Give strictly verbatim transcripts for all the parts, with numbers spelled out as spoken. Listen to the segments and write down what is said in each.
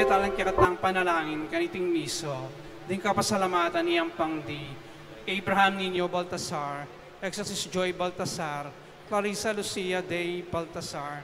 Talang kekatang panalangin kaniting misa, ding kapasalamatan ni Ampang D, Abraham Nino Baltasar, Exorcist Joy Baltasar, Clarissa Lucia Day Baltasar,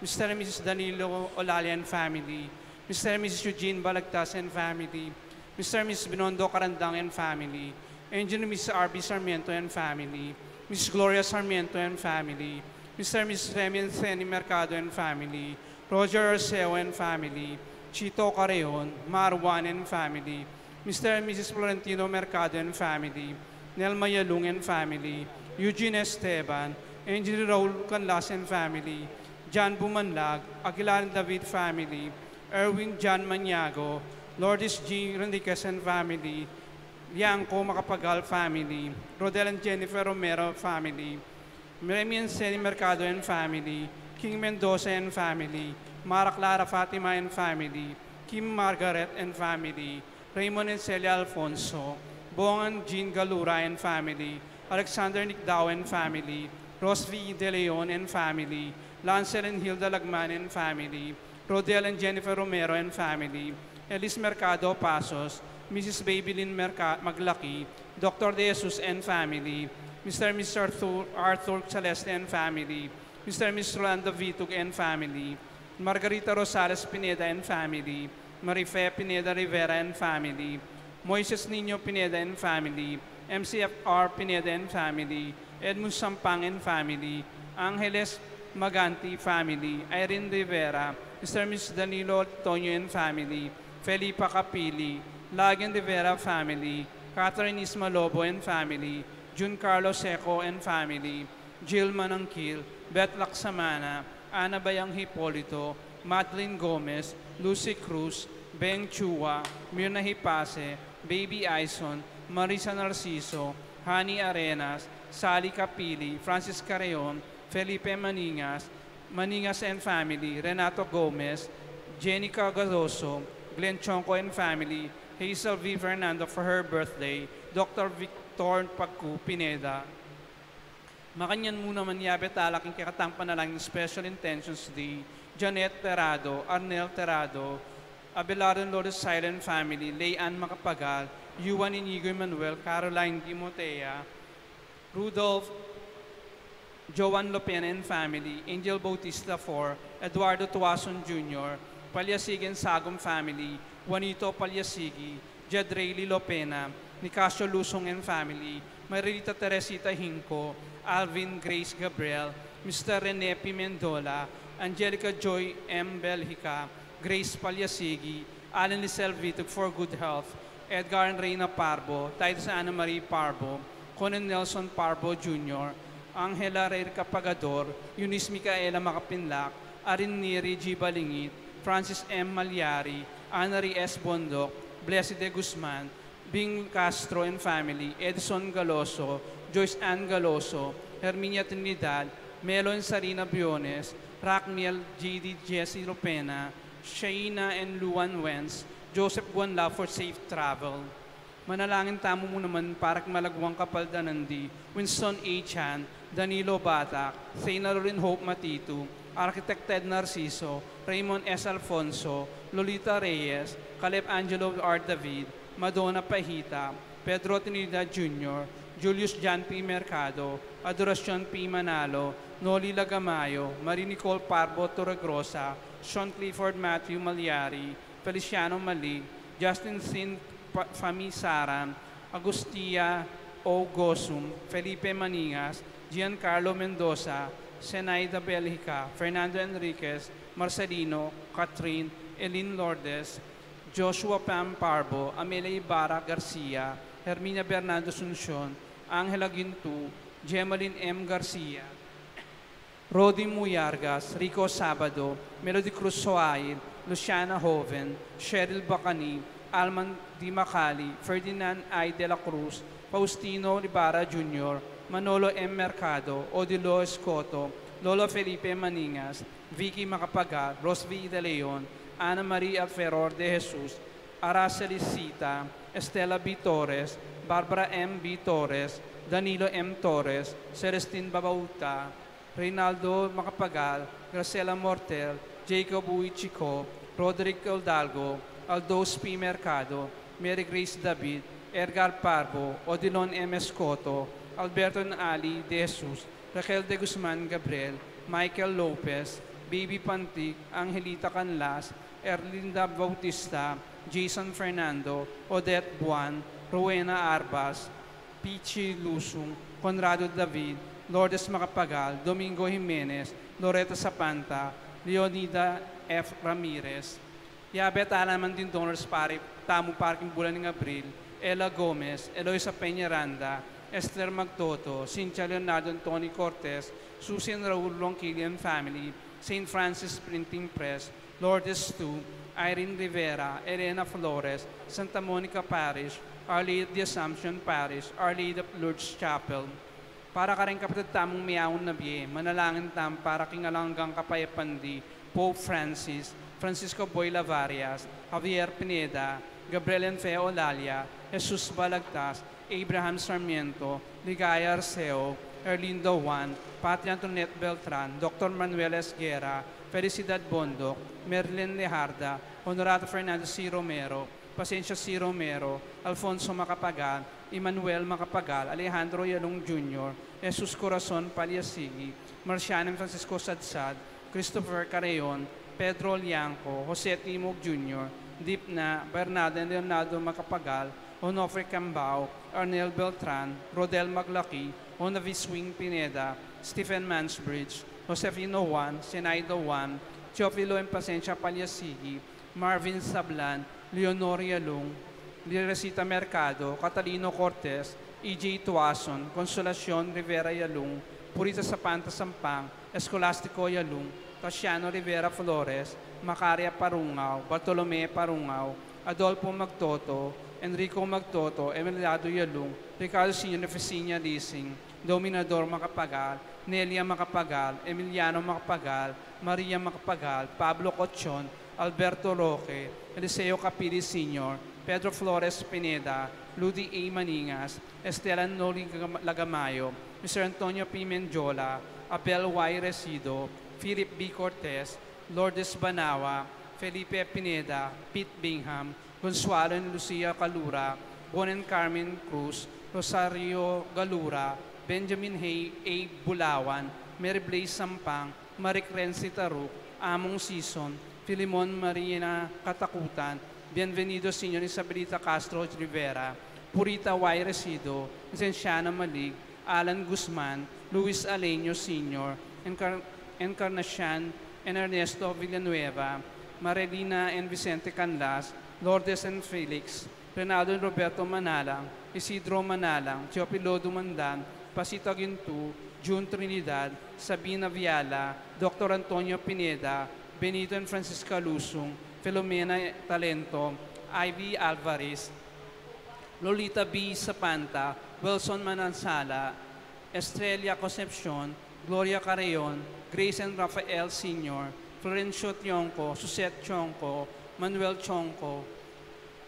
Mister and Missus Danilo Olalia and family, Mister and Missus Eugene Balagtas and family, Mister and Missus Binondo Carandang and family, Engineer Missus R B Sarmiento and family, Missus Gloria Sarmiento and family, Mister and Missus Remy and Fanny Mercado and family, Roger Arceo and family, Chito Carreon, Marwan and family, Mister and Missus Florentino Mercado and family, Nelma Yalung and family, Eugene Esteban, Engineer Raul Canlas and family, John Bumanlag, Aguilar and David family, Erwin John Maniago, Lourdes G Enriquez and family, Liangco Macapagal family, Rodel and Jennifer Romero family, Remy and Seni Mercado and family, King Mendoza and family, Mara Clara Fatima and family, Kim Margaret and family, Raymond and Celia Alfonso, Bong and Jean Galura and family, Alexander Nicdao and family, Rosvi De Leon and family, Lancel and Hilda Lagman and family, Rodel and Jennifer Romero and family, Elis Mercado Pasos, Missus Babylin Merca- Maglaki, Doctor De Jesus and family, Mister and Missus Arthur, Arthur Celeste and family, Mister and Missus Rolando Vitug and family, Margarita Rosales Pineda and family, Marife Pineda Rivera and family, Moises Nino Pineda and family, M C F R Pineda and family, Edmund Sampang and family, Angeles Maganti family, Irene Rivera, Mister and Missus Danilo Antonio and family, Felipa Capili, Lagen Rivera family, Catherine Isma Lobo and family, Jun Carlos Seco and family, Jill Manangkil, Beth Laksamana, Ana Bayang Hipolito, Madeline Gomez, Lucy Cruz, Beng Chua, Mirna Hipase, Baby Aison, Marisa Narciso, Hani Arenas, Sally Capili, Francis Carreon, Felipe Maningas, Maningas and family, Renato Gomez, Jenny Cargadoso, Glenn Chonco and family, Hazel V Fernando for her birthday, Doctor Victor Pagcu Pineda. Makanyan mu naman yabe tala king kekatang panalangin special intentions di Janet Terado, Arnel Terado, Abelardo and Lourdes Silent family, Lay Ann Macapagal, Yuan Inigo Emmanuel, Caroline Timotea, Rudolph, Joan Lopena and family, Angel Bautista four, Eduardo Tuason Junior, Palyasigi and Sagum family, Juanito Palyasigi, Jed Rayleigh Lopena, Nicasio Lusong and family, Marilita Teresita Hinco, Alvin Grace Gabriel, Mister Rene Pimendola, Angelica Joy M Belhica, Grace Palyasigi, Alan Lisel Vitug for good health, Edgar and Reina Parbo, Titus Anna Marie Parbo, Conan Nelson Parbo Junior, Angela Rerica Pagador, Eunice Micaela Macapinlac, Arin Neri G Balingit, Francis M Malyari, Anna Reyes Bondoc, Blessy De Guzman, Bing Castro and family, Edison Galoso, Joyce Ann Galoso, Herminia Trinidad, Melo and Sarina Briones, Rackmiel G D Jesse Lopena, Shaina and Luan Wentz, Joseph Guanla for safe travel. Manalangin tamu mu naman para king malagwang kapaldanan di Winston A Chan, Danilo Batak, Sena Lorin Hope Matitu, Architect Ted Narciso, Raymond S Alfonso, Lolita Reyes, Caleb Angelo R David, Madonna Pahita, Pedro Trinidad Junior, Julius John P Mercado, Adoracion P Manalo, Noli Lagamayo, Marie Nicole Parbo Torregrosa, Sean Clifford Matthew Maliari, Feliciano Mali, Justin Sin Pa- Fami Saran, Agustia O Gosum, Felipe Maningas, Giancarlo Mendoza, Senaida Belgica, Fernando Enriquez, Marcelino, Catherine, Elin Lourdes, Joshua Pam Parbo, Amelia Ibarra Garcia, Herminia Bernardo Asuncion, Angela Gintu, Gemalyn M Garcia, Rodi Muyargas, Rico Sabado, Melody Cruz Soail, Luciana Joven, Cheryl Bacani, Alman Di Macali, Ferdinand I De La Cruz, Faustino Ibarra Junior, Manolo M Mercado, Odilo Escoto, Lolo Felipe Maningas, Vicky Macapagal, Rosvi De Leon, Ana Marie Alferor De Jesus, Araceli Sita, Estela B Torres, Barbara M B Torres, Danilo M Torres, Celestine Babauta, Reynaldo Macapagal, Graciela Mortel, Jacob Uy Chico, Roderick Hidalgo, Aldos P. Mercado, Mary Grace David, Edgar Parbo, Odilon M. Escoto, Alberto and Ali De Jesus, Raquel De Guzman Gabriel, Michael Lopez, Baby Pantic, Angelita Canlas, Erlinda Bautista, Jason Fernando, Odette Buan, Rowena Arbas, Pichi Lusung, Conrado David, Lourdes Macapagal, Domingo Jimenez, Loretta Sapanta, Leonida F. Ramirez. Yabe tamu naman ding donors para tamu para king bulan ning Abril: Ella Gomez, Eloisa Peñaranda, Esther Magtoto, Cynthia Leonardo and Tony Cortez, Susan Raul Ronquillo and family, Saint Francis Printing Press, Lourdes Tu, Irene Rivera, Elena Flores, Santa Monica Parish, Our Lady of the Assumption Parish, Our Lady of Lourdes Chapel. Para karing kapatid tamung meaun na bie, manalangin tamu para king alang anggang kapayapan di Pope Francis, Francisco Boy Lavarias, Javier Pineda, Gabriel and Fe Olalia, Jesus Balagtas, Abraham Sarmiento, Ligaya Arceo, Erlinda Juan, Patria Antoinette Beltran, Doctor Manuel Esguerra, Felicidad Bondoc, Merlin Lejarda, Honorato Fernando C. Romero, Pasencio C. Romero, Alfonso Macapagal, Emmanuel Macapagal, Alejandro Yalung Junior, Jesus Corazon Paliasigi, Marciano and Francisco Sadsad, Christopher Carreon, Pedro Lianco, Jose Timog Junior, Dipna, Bernardo and Leonardo Macapagal, Onofre Cambao, Arnel Beltran, Rodel Maglaki, Onavis Wing Pineda, Stephen Mansbridge, Josefino Juan, Senaido Juan, Teofilo and Pasensia Paliasigi, Marvin Sablan, Leonor Yalung, Teresita Mercado, Catalino Cortez, E J Tuason, Consolacion Rivera Yalung, Purita Sapanta Sampang, Escolastico Yalung, Tasiano Rivera Flores, Macaria Parungao, Bartolome Parungao, Adolfo Magtoto, Enrico Magtoto, Emiliado Yalung, Ricardo Senior Neficinia Lising, Dominador Macapagal, Nelia Macapagal, Emiliano Macapagal, Maria Macapagal, Pablo Cochon, Alberto Roque, Eliseo Capili Senior, Pedro Flores Pineda, Ludi A. Maningas, Estela Noli Lagamayo, Mister Antonio P. Mendiola, Abel Y. Resido, Philip B. Cortez, Lourdes Banawa, Felipe Pineda, Pete Bingham, Consuelo and Lucia Calura, Bon and Carmen Cruz, Rosario Galura, Benjamin Hay A. Bulawan, Mary Blaze Sampang, Marie Renzi Taruk, Among Sison, Filimon Marina Katakutan, Bienvenido Senior, Isabelita Castro Rivera, Purita Y. Resido, Vicenciano Malig, Alan Guzman, Luis Aleño Senior, Encar-, Encarnacion and Ernesto Villanueva, Marilina and Vicente Canlas, Lourdes and Felix, Renato and Roberto Manalang, Isidro Manalang, Teofilo Dumandan, Pasita Gintu, June Trinidad, Sabina Viala, Doctor Antonio Pineda, Benito and Francisca Lusung, Filomena Talento, Ivy Alvarez, Lolita B. Sapanta, Wilson Manansala, Estrella Concepcion, Gloria Carreon, Grace and Rafael Senior, Florencio Tionco, Suzette Tionco, Manuel Tionco,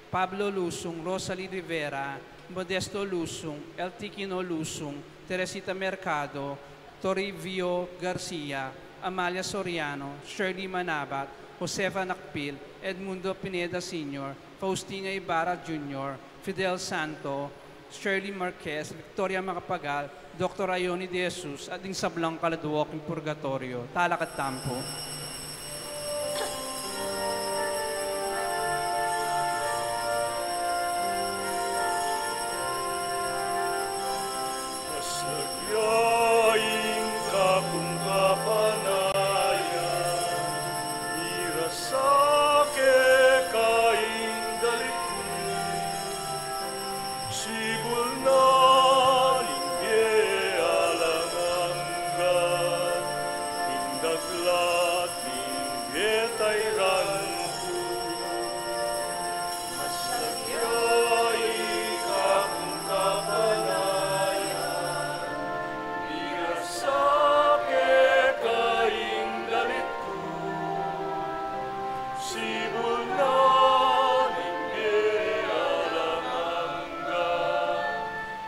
Pablo Lusung, Rosalie Rivera, Modesto Lusung, Eltikino Lusung, Teresita Mercado, Toribio Garcia, Amalia Soriano, Shirley Manabat, Josefa Nakpil, Edmundo Pineda Senior, Faustina Ibarra Junior, Fidel Santo, Shirley Marquez, Victoria Macapagal, Doctor Ione De Jesus, at ding sablang kaladua king purgatoryo. Talakad tamu pu. Masabian ka kung kapanayan, miras sa keka ing dalit ku. Sibul na ning e alang angga, ing daklat ning e tairan ku. Masabian ka kung kapanayan, miras sa keka ing dalit ku. Sibul na ning e alang angga,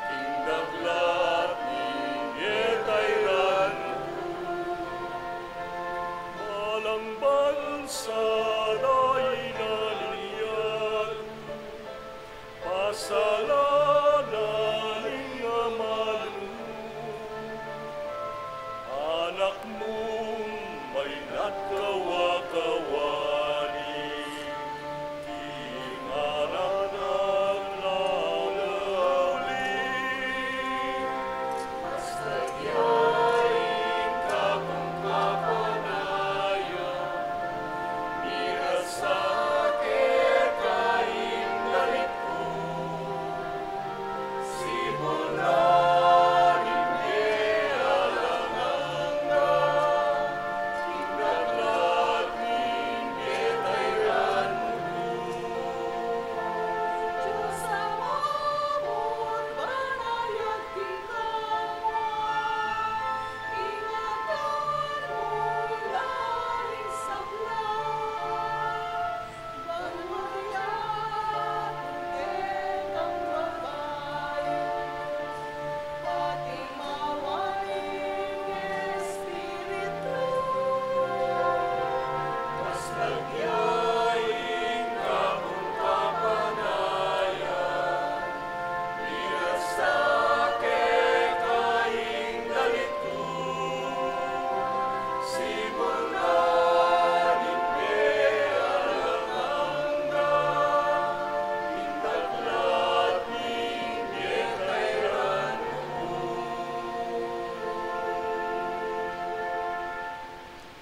ing daklat ning e tairan ku. Alang bansa na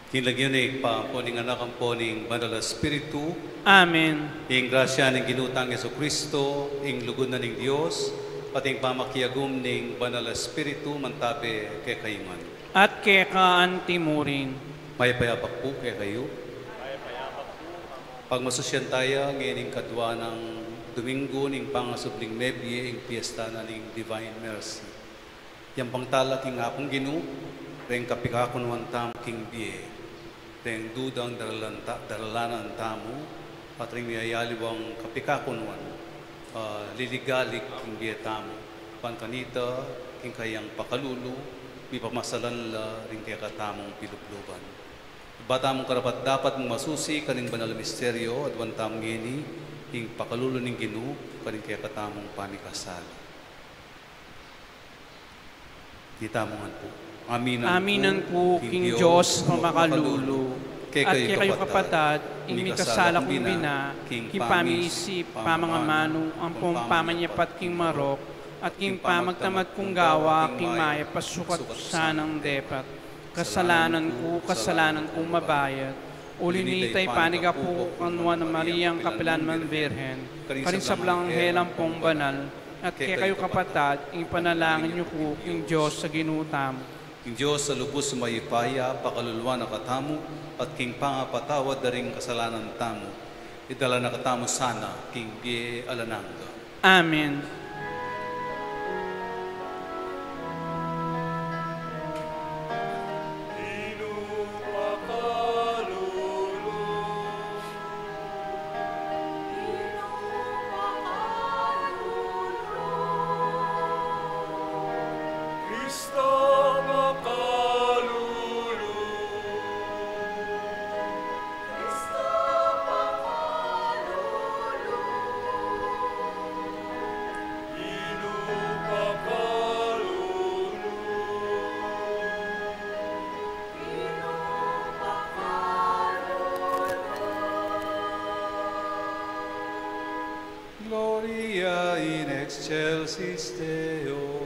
King lagyu ning Ibpa, ampo ning Anak, ampo ning Banal a Espiritu. Amen. Ing grasya ning Ginu tang Jesucristo, ing lugud na ning Dios, at ing pamakiagum ning Banal a Espiritu, mantabe kekayu ngan. At keka anti mu rin. Mayap a abak pu kekayu. Pagmasusyan taya ngening kadua nang Domingo ning pangasubling mebie, ing piesta na ning Divine Mercy. Yampang tala king Apung Ginu, reng kapikakunuan tamu king bie, reng dudang daralan ta-, daralanan tamu, at reng miyayaliwang kapikakunuan, ah, liligalik king bie tamu, ban kanita, king kayang pakalulu, mipamasalan la ring kekatamung pilubluban. Ba tamung karapat-dapat mung masusi karing banal a misteryo, aduan tamu ngeni ing pakalulu ning Ginu karing kekatamung pamikasala. Kita mu ngan pu. Aminan ku king Dios a makalulu, at kekayu kapatad, ing mikasala kung bina, king pamiisip, pamangamanu, ampong pamanyapat king marok, at king pamagtamad kung gawa king mayap a sukat sanang depat. Kasalanan ku, kasalanan kung mabayat. Uli na nita, ipanigapu ku kang Nuan a Mariang kapilan man Birhen, karing sablang anghel ampong banal, at kekayu kapatad, ipanalangin yu ku king Dios a Ginu tamu. Ing Dios a lubus mayupaya, pakaluluan na katamu, at king pangapatawad da ring kasalanan tamu, idala na katamu sana king bie alang angga. Amen. Gloria in excelsis Deo.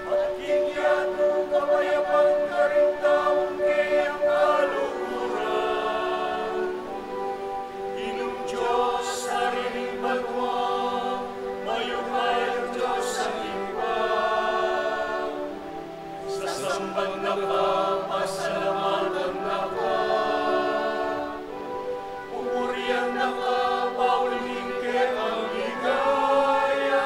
At king yatu kapayapan karing taung kayang kaluguran. Ginung Dios, Ari ning banua, mayupayang Dios a Ibpa. Sasamban da ka, pasalamatan da ka. Pupurian da ka, pauli ning kekang ligaya.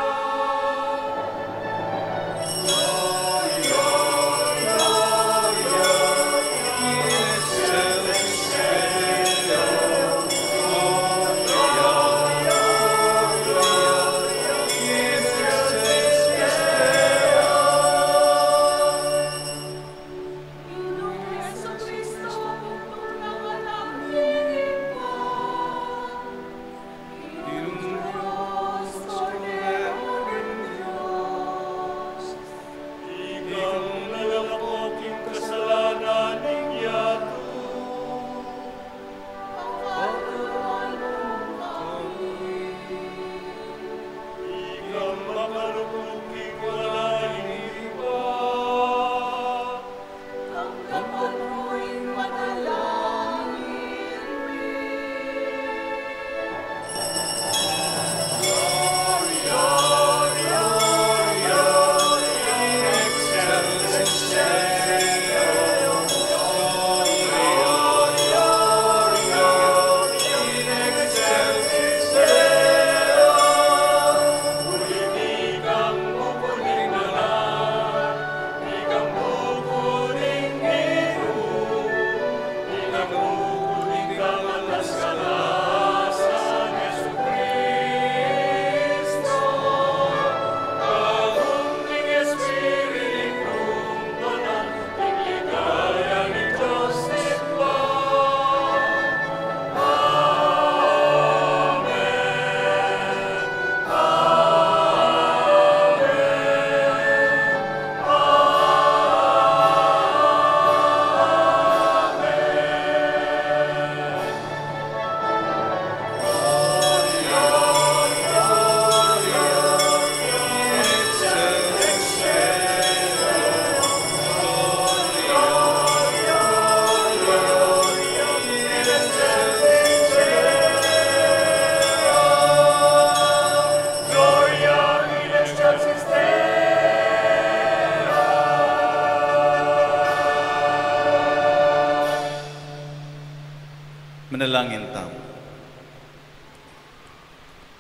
Manalangin tamu.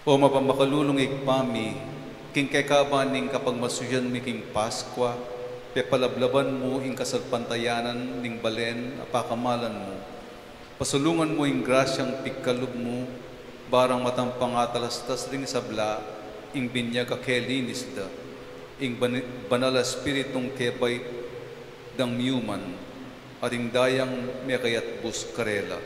O mapamakalulung Ibpa mi, king kekaba ning kapagmasusian mi king Paskwa, pepalablaban mu ing kasalpantayanan ning balen a pakamalan mu. Pasulungan mu ing grasyang pigkalub mu, barang matampang atalastas ding sabla, ing binyag a kelinis da, ing bani-, Banal a Espiritung kebait dang miuman, at ing dayang mekayatbus karela.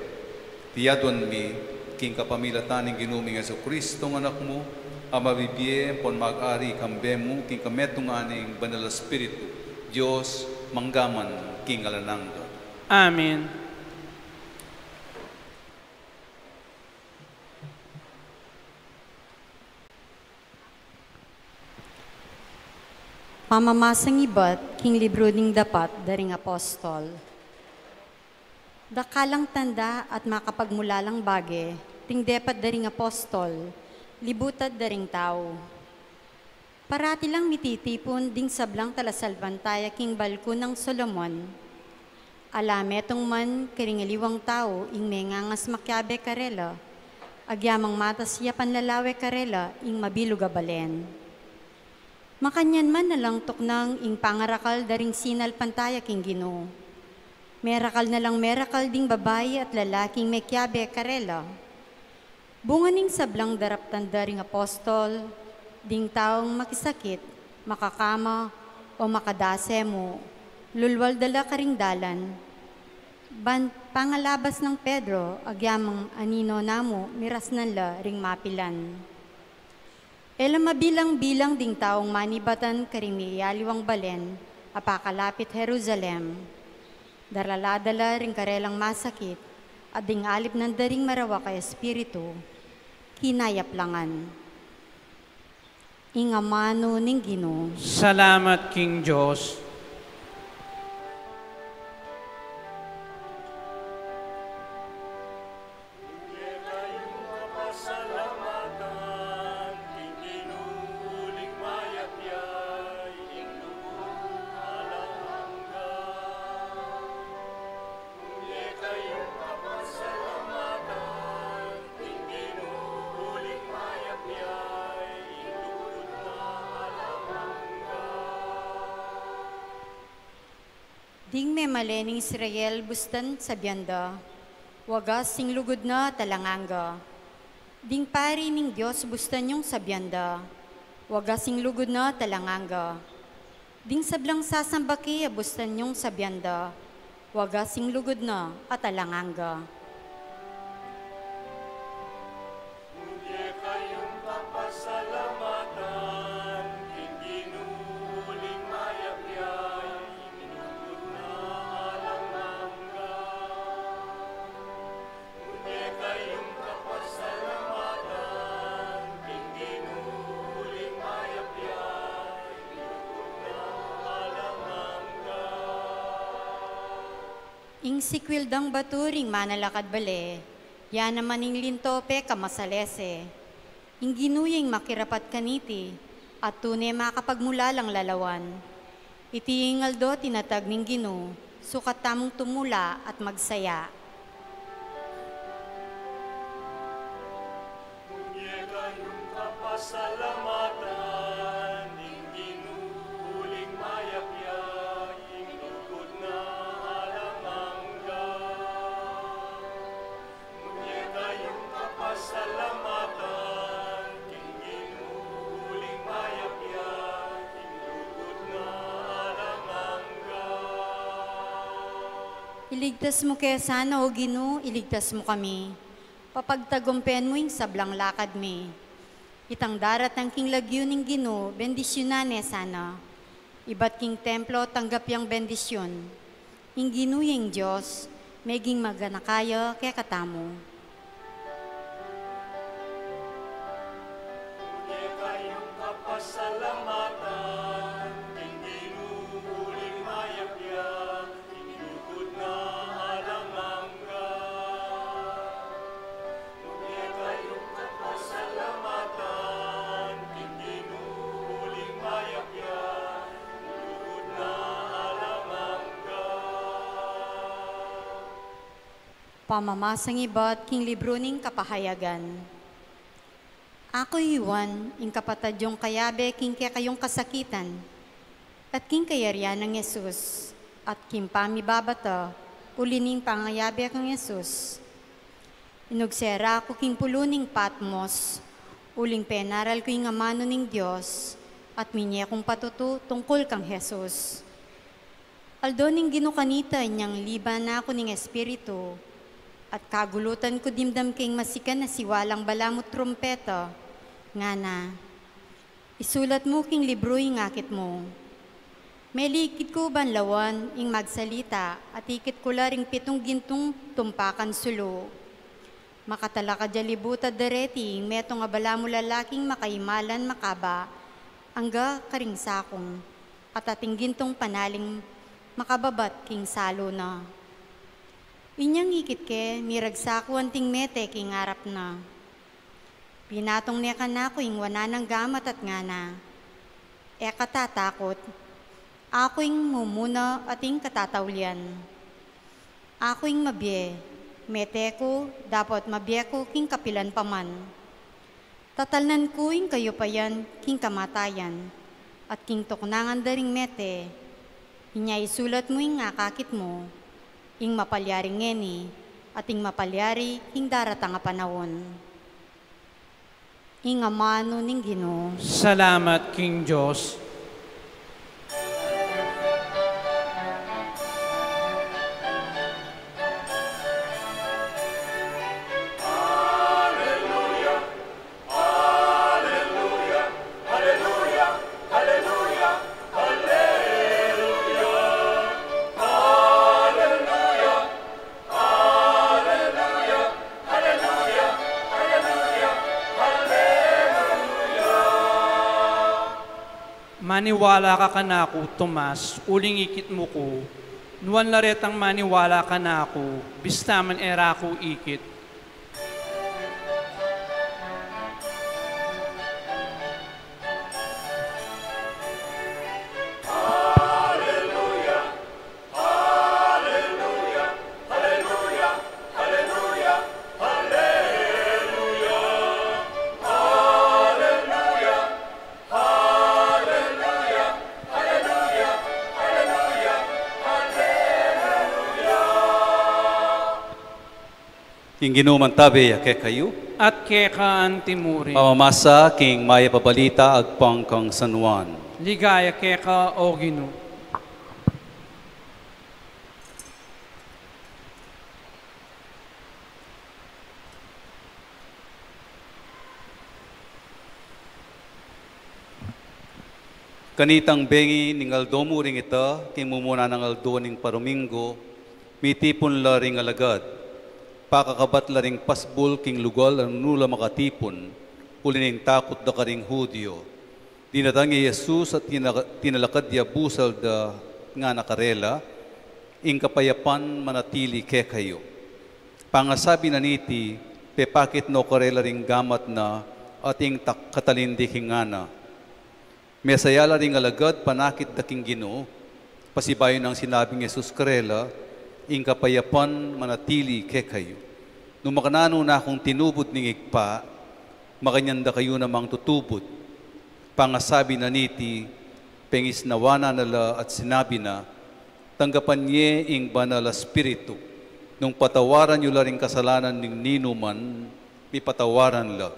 Iti aduan mi, king kapamilatan ning Ginu ming Jesucristo, a Anak mu, a mabibie ampon mag-ari kambe mu, king kametungan ning Banal a Espiritu, Dios, mangga man king alang angga. Amen. Pamamasang ibat king libru ning Dapat da ring Apostol. Dakal lang tanda at makapagmulalang bage, ding depat da ring apostol, libutad da ring tau. Parati lang mititipun ding sablang talasalpantaya king balkon nang Solomon. Ala metung man karing aliwang tau ing mengangas makiabe karela, agyamang matas ya panlalawe karela ing mabilug a balen. Makanyan man na lang tuknang ing pangarakal da ring sinalpantaya king Ginu. Merakal na lang merakal ding babai at lalaking mekiabe karela. Bunga ning sablang daraptan da ring apostol, ding taung makisakit, makakama, o makadase mu, lulwal da la karing dalan. Ban pangalabas nang Pedro, agyamang anino na mu, mirasnan la ring mapilan. E la mabilang-bilang ding taung manibatan karing miyaliwang balen a pakalapit Jerusalem. Darala da la ring karelang masakit, at ding alip nanda ring marawak a espiritu, kinayap la ngan. Ing amanu ning Ginu. Salamat king Dios. Ding memalen ning Israel bustan sabian da, wagas ing lugud na at alang angga. Ding pari ning Dios bustan yung sabian da, wagas ing lugud na at alang angga. Ding sablang sasamba kaya bustan yung sabian da, wagas ing lugud na at alang angga. Mudye kayung kapasalamatan, king Ginu uling mayap ya, ing lugud na alang angga. Mudye kayung kapasalamatan, king Ginu uling mayap ya, ing lugud na alang angga. Ing sikwil dang batu ring manalakad bale, ya naman ing linto pekamasalese. Ing Ginu ya ing makirapat kaniti, at tune makapagmulalang lalawan. Iti ing aldo tinatag ning Ginu, sukat tamung tumula at magsaya. Mudye kayung kapasalamatan, ing Ginu uling mayap ya, ing lugud na alang angga. Mudye kayung kapasalamatan, ing Ginu uling mayap ya, ing lugud na alang angga. Iligtas mu ke sana, O Ginu, iligtas mu kami. Papagtagumpen mu ing sablang lakad mi. Itang daratang king lagyu ning Ginu, bendisyunan ne sana. Ibat king templo, tanggap yang bendisyun. Ing Ginu ya ing Dios, meging maganaka ya kekatamu. Mudye kayung kapasalamatan, ing Ginu uling mayap ya, ing lugud na alang angga. Mudye kayung kapasalamatan, ing Ginu uling mayap ya, ing lugud na alang angga. Pamamasang ibat king libru ning Kapahayagan. Aku i Juan, ing kapatad yung kayabe king kekayung kasakitan, at king kayarian nang Jesus, at king pamibabata, uli ning pangayabe kang Jesus. Inugse ra ku king pulu ning Patmos, uling penaral ku ing amanu ning Dios, at minye kung patutu tungkul kang Jesus. Aldo ning Ginu kanita inyang liban na ku ning Espiritu, at kagulutan ku dimdam keng masikan a siwalang balamu trumpeta, ngana, isulat mu king libru ing akit mu. Melikit ku ban lawan ing magsalita, at ikit ku la ring pitung gintung tumpakan sulu. Makatalakad ya libut a dareti ing metung a balamu lalaking makaimalan makaba angga karing sakung, at ating gintung panaling makababat king salu na. Inyang ikit ke, miragsak ku anting mete king arap na. Pinatung ne kanaku ing wanan nang gamat at ngana, e ka tatakut. Aku ing mumuna at ing katataulian. Aku ing mabie, mete ku, dapot mabie ku king kapilan pa man. Tatalnan ku ing kayupayan king kamatayan, at king tuknangan da ring mete. Inya isulat mu ing akakit mu, ing mapalyari ngeni, at ing mapalyari king daratang a panaun. Ing amanu ning Ginu. Salamat king Dios. Maniwala ka kanaku, Tomas, uling ikit mu ku. Nuan la retang maniwala kanaku, bista man e ra ku ikit. Ing Ginu mantabe ya kekayu. At keka antimurin. Pamamasa king Mayap a Balita agpang kang San Juan. Ligaya keka, O Ginu. Kanitang bengi ning aldo mu ring ita, king mumuna nang aldo ning padominggo, mitipun la ring alagad. Pakakabat la ring pasbul king lugal a nanu la makatipun, uli ning takut da karing Judio. Dinatang ya i Jesus at tina-, tinalakad ya busal da, ngana karela, ing kapayapan manatili kekayu. Pangasabi na niti, pepakit no karela ring gamat na at ing tak-, katalindiki ngana. Mesaya la ring alagad panakit da king Ginu, pasibayu nang sinabi nang Jesus karela, ing kapayapan manatili kekayu. Nung makananu na kung tinubud ning Ibpa, makanyan da kayu namang tutubud. Pangasabi na niti, pengisnawan na la at sinabi na, tanggapan ye ing Banal a Espiritu. Nung patawaran yu la ring kasalanan ning ninuman, mipatawaran la.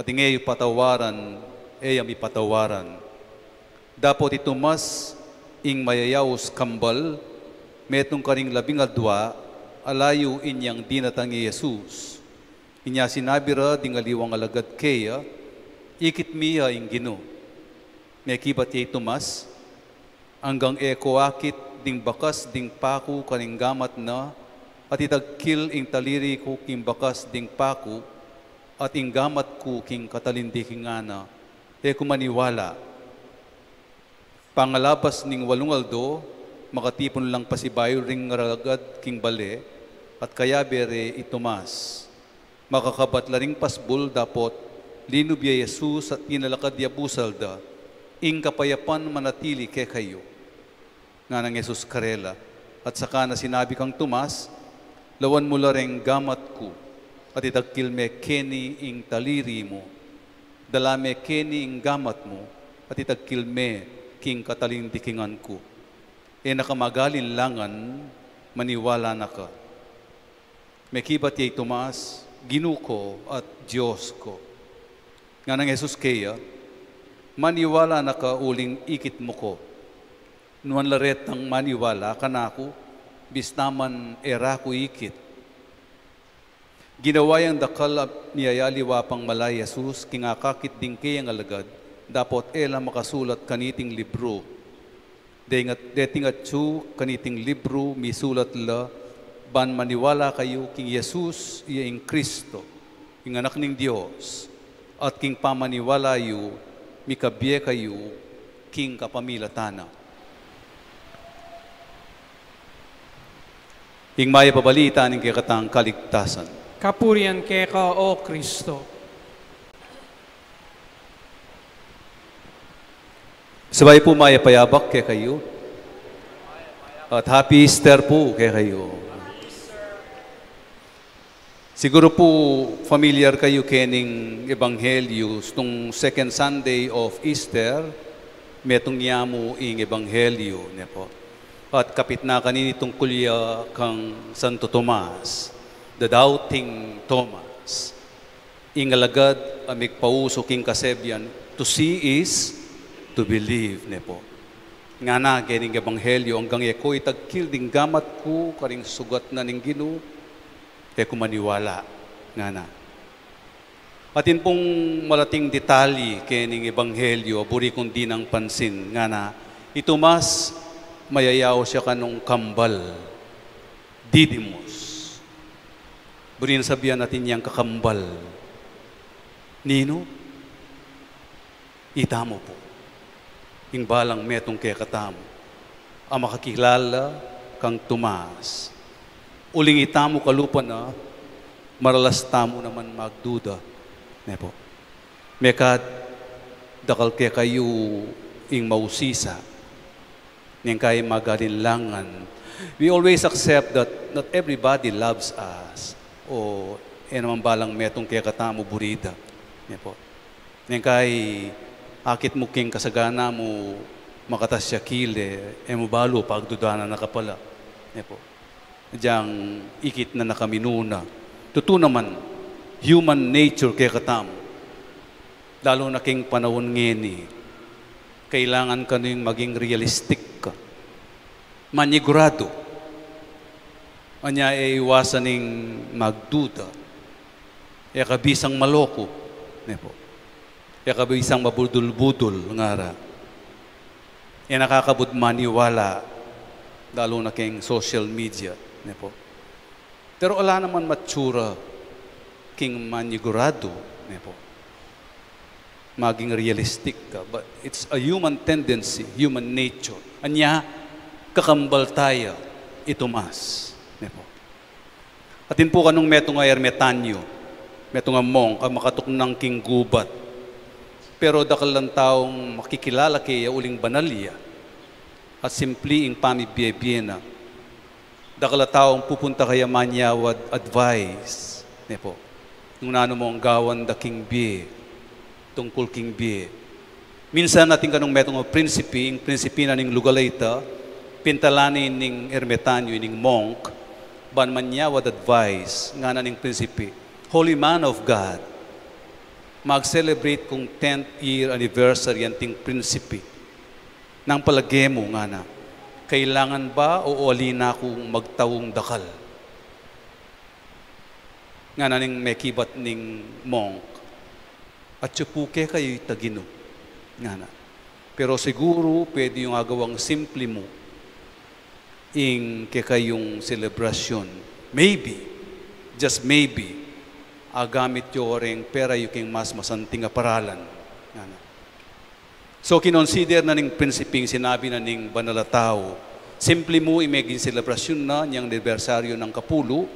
At ing e yu patawaran, e ya mipatawaran. Dapot i Tomas, ing mayayaus kambal, metung karing labing adua, ala yu inyang dinatang i Jesus. Inya sinabi ra ding aliwang alagad keya, ikit mi ya ing Ginu. Mekibat ya i Tomas, anggang e ko akit ding bakas ding paku karing gamat na, at itagkil ing taliri ku king bakas ding paku, at ing gamat ku king katalindiki ngana, e ku maniwala. Pangalabas ning walung aldo, makatipun lang pasibayu ring alagad king bale, at kayabe re i Tomas. Makakabat la ring pasbul dapot linub ya i Jesus at tinalakad ya busal da, ing kapayapan manatili kekayu. Nganang Jesus karela, at saka na sinabi kang Tomas, Lawan mu la reng gamat ku, at itagkil me keni ing taliri mu. Dala me keni ing gamat mu, at itagkil me king katalindikingan ku. E na ka mag-alinlangan, maniwala na ka. Mekibat ya i Tomas, Ginu ko at Dios ko. Nganang Jesus keya, maniwala na ka uling ikit mu ko. Nuan la retang maniwala kanaku, bista man e ra ku ikit. Ginawa yang dakal a miyayaliwa pang mala i Jesus king akakit ding keyang alagad, dapot e la makasulat kaniting libru. Deng at-, deting atyu kaniting libru misulat la, ban maniwala kayu king Jesus, iya ing Kristo, ing Anak ning Dios, at king pamaniwala yu, mikabie kayu king kapamilatan na. Ing Mayap a Balita ning kekatang kaligtasan. Kapurian keka, O Kristo. Sabay pu mayap a yabak kekayu. At Happy Easter pu kekayu. Siguru pu familiar kayu kening ebanghelyu, nung second Sunday of Easter, metung ya mu ing ebanghelyu, ne pu. At kapit na kanini tungkul ya kang Santo Tomas, the doubting Thomas. Ing alagad a migpauso king kasebian, "To see is to believe," ne pu. Ngana kening ebanghelyu, anggang e ku itagkil ding gamat ku karing sugat na ning Ginu, e ku maniwala, ngana. Atin pung malating detalye kening ebanghelyu a buri kung dinang pansin, ngana, i Tomas, mayayaus ya kanung kambal, Didymus. Buri nang sabian atin yang kakambal. Ninu? Itamu pu. Ing balang metung kekatamu a makakilala kang Tomas. Uling itamu kalupa na, maralas tamu naman magduda. Ne pu. Mekad dakal kekayu ing mausisa. Neng kai mag-alinlangan. We always accept that not everybody loves us. O, e naman balang metung kekatamu buri da. Ne pu. Neng kai akit mu king kasagana mu, makatas ya kile, e mu balu, pagdudanan na ka pala. Ne pu. Diyang ikit na na kami nuna. Tutu naman, human nature kekatamu. Lalu na king panaun ngeni, kailangan kanu ing maging realistic ka. Manigurado. Anya e iwasan ing magduda. E ka bisang maloko, ne pu. E ka bisang mabudul-budul, ngara. E nakakabud maniwala, lalu na king social media, ne pu. Pero ala naman matsura king manigurado, ne pu. Maging realistic ka, but it's a human tendency, human nature. Anya, kakambal taya i Tomas, ne pu. Atin pu kanung metung a ermitanyo, metung a monk, a makatuknang king gubat. Pero dakal lang taung makikilala keya uling banal ya, at simpli ing pamibie-bie na. Dakal a taung pupunta keya manyawad advice, ne pu. Nung nanu mung gawan da king bie, tungkul king bie. Minsan atin kanung metung a prinsipi, ing prinsipi na ning lugal a ita, pintalan ne ning ermitanyo, ining monk, ban manyawad advice, ngana ning prinsipi, "Holy man of God, mag-celebrate kung tenth year anniversary anting prinsipi. Nanu palage mu," ngana, "kailangan ba o ali na kung magtaung dakal?" Ngana ning mekibat ning monk, "Atyu pu kekayu ita, Ginu," ngana. "Pero siguru pwede yung agawang simple mu ing kekayung selebrasyon. Maybe, just maybe, agamit yu reng pera yu king mas masanting a paralan," ngana. So, kinonsider na ning prinsiping sinabi na ning banal a tau, simple mu ing meging selebrasyon na nyang anibersaryo nang kapulu,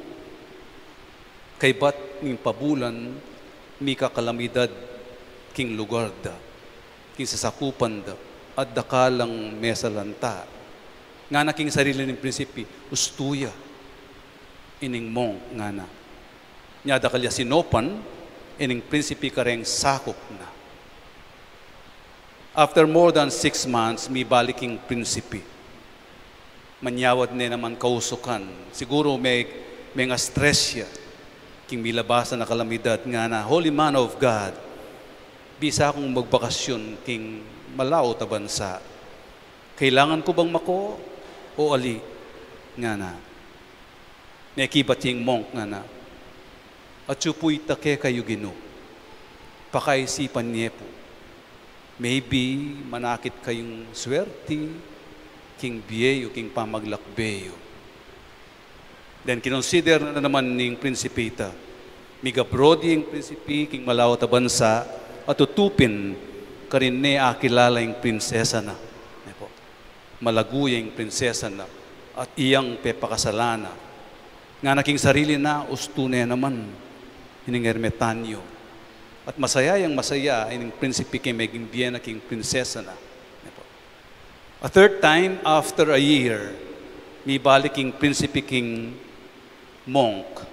kaybat ning pabulan, mika kalamidad king lugar da, king sasakupan da, at dakal lang mesalanta. Ngana king sarili ning prinsipi, ustu ya. ining monk, ngana. Nya dakal ya sinopan ining prinsipi kareng sakup na. After more than six months, mibalik ing prinsipi. Manyawad ne naman kausukan. Siguru me, menga-stress ya king milabasan a kalamidad, ngana, "Holy man of God, bisa kung magbakasyon king malaut a bansa. Kailangan ku bang mako o ali?" ngana. Mekibat ya ing monk, ngana, "Atyu pu ita kekayu, Ginu. Pakaisipan ye pu. Maybe manakit kayung swerte king bie yu, king pamaglakbe yu." Then kinonsider na naman ning prinsipi ita. Mig-abroad ing prinsipi king malaut a bansa at tutu pin karin ne akilala ing prinsesa na. Ne pu. Malagu ya ing prinsesa na at iyang pepakasalan na. Ngana king sarili na, "Ustu ne naman ining ermitanyo." At masaya yang masaya ining prinsipi king meging bie na king prinsesa na. Ne pu. A third time, after a year, mibalik ing prinsipi king monk,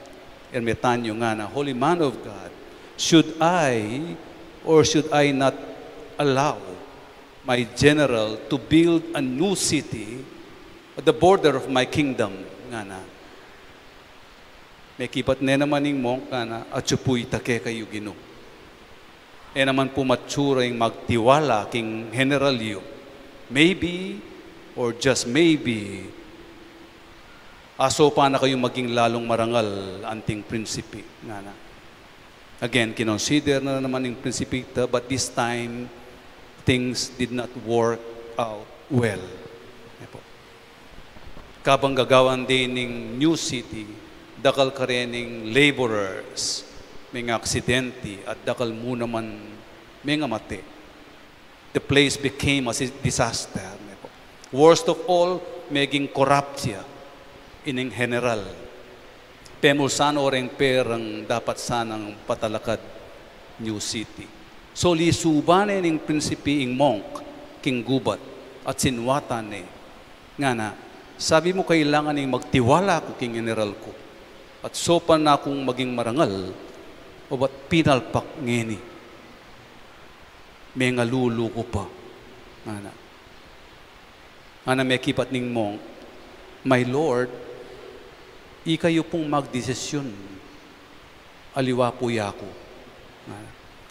ermitanyo, ngana, "Holy man of God, should I or should I not allow my general to build a new city at the border of my kingdom?" ngana. Mekibat ne naman ing monk, ngana, "Atyu pu ita kekayu, Ginu. E naman pu matsura ing magtiwala king general yu. Maybe, or just maybe, asopan na kayu maging lalung marangal anting prinsipi," ngana. Again, kinonsider na naman ing prinsipi ita, but this time, things did not work out well. Ne pu. Kabang gagawan de ning new city, dakal karening laborers mengaksidente at dakal mu naman mengamate. The place became a si-, disaster. Worst of all, meging korap ya ining general. Pemulsan o reng perang dapat sanang patalakad new city. So, lisuban ne ning prinsipi ing monk king gubat at sinwatan ne. Ngana, "Sabi mu kailangan ing magtiwala ku king general ku at sopan na kung maging marangal, obat pinalpak ngeni. Mengalulu ku pa." Ngana. Ngana mekibat ning monk, "My Lord, ikayu pung magdesisyon. Aliwa pu yaku.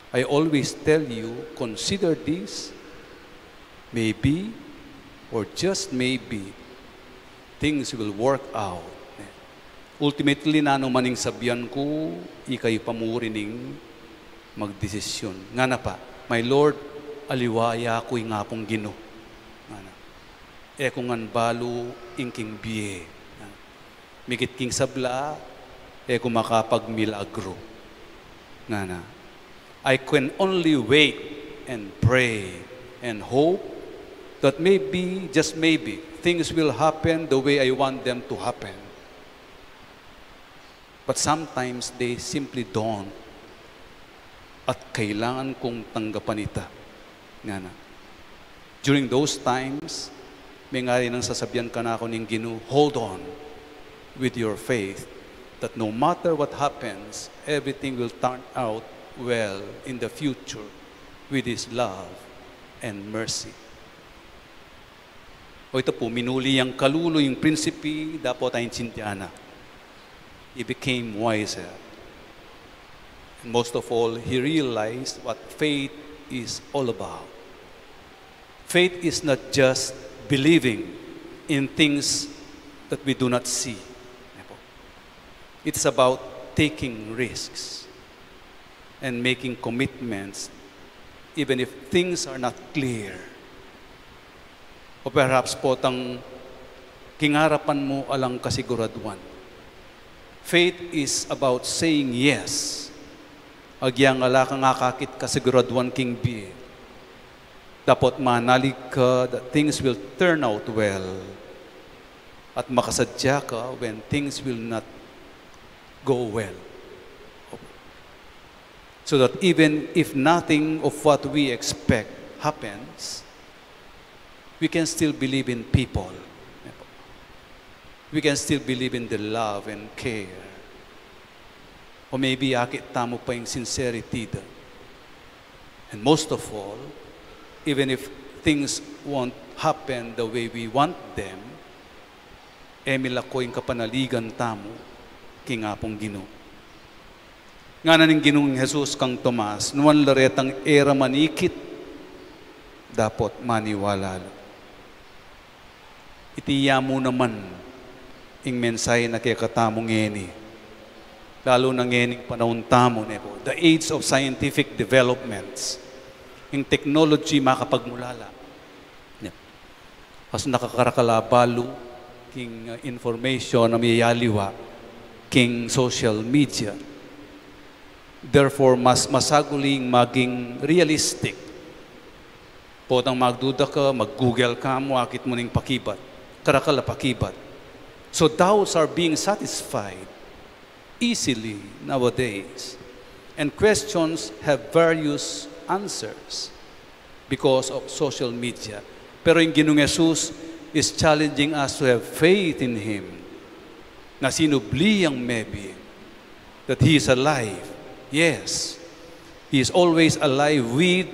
I always tell you, consider this. Maybe, or just maybe, things will work out." Ultimately, nanu man ing sabian ku, ikayu pa mu rin ing magdesisyon. Ngana pa, "My Lord, aliwa yaku ing Apung Ginu. Ngana, e ku ngan balu ing king bie. Ngana, migit king sabla, e ku makapagmilagru. Ngana, I can only wait and pray and hope that maybe, just maybe, things will happen the way I want them to happen. But sometimes they simply don't. At kailangan kung tanggapan ita." Ngana. During those times, mengari nang sasabian kanaku ning Ginu, "Hold on with your faith that no matter what happens, everything will turn out well in the future with His love and mercy." O ita pu, minuli yang kalulu ing prinsipi dapot aintindian na. He became wiser. And most of all, he realized what faith is all about. Faith is not just believing in things that we do not see. It's about taking risks and making commitments even if things are not clear. O perhaps potang king arapan mu alang kasiguraduan. Faith is about saying yes agyang ala kang akakit kasiguraduan king bie. Dapot manalig ka that things will turn out well at makasadya ka when things will not go well. So that even if nothing of what we expect happens, we can still believe in people. we can still believe in the love and care. O maybe akit tamu pa ing sincerity da. And most of all, even if things won't happen the way we want them, e milako ing kapanaligan tamu king Apung Ginu. Ngana ning Ginung Jesus kang Tomas, nuan la retang e ra manikit, dapot maniwala la. Iti ya mu naman ing mensahe na kekatamu ngeni. Lalu na ngening panaun tamu, ne po, the age of scientific developments. Ing technology makapagmulala. Ne po. Mas nakakarakal a balu king, uh, information a miyayaliwa king social media. Therefore, mas masaguli ing maging realistic. Potang magduda ka, mag-Google ka mu, akit mu ning pakibat. Karakal a pakibat. So doubts are being satisfied easily nowadays. And questions have various answers because of social media. Pero ing Ginung Jesus is challenging us to have faith in Him. Na sinubli yang mebie that He is alive. Yes, He is always alive with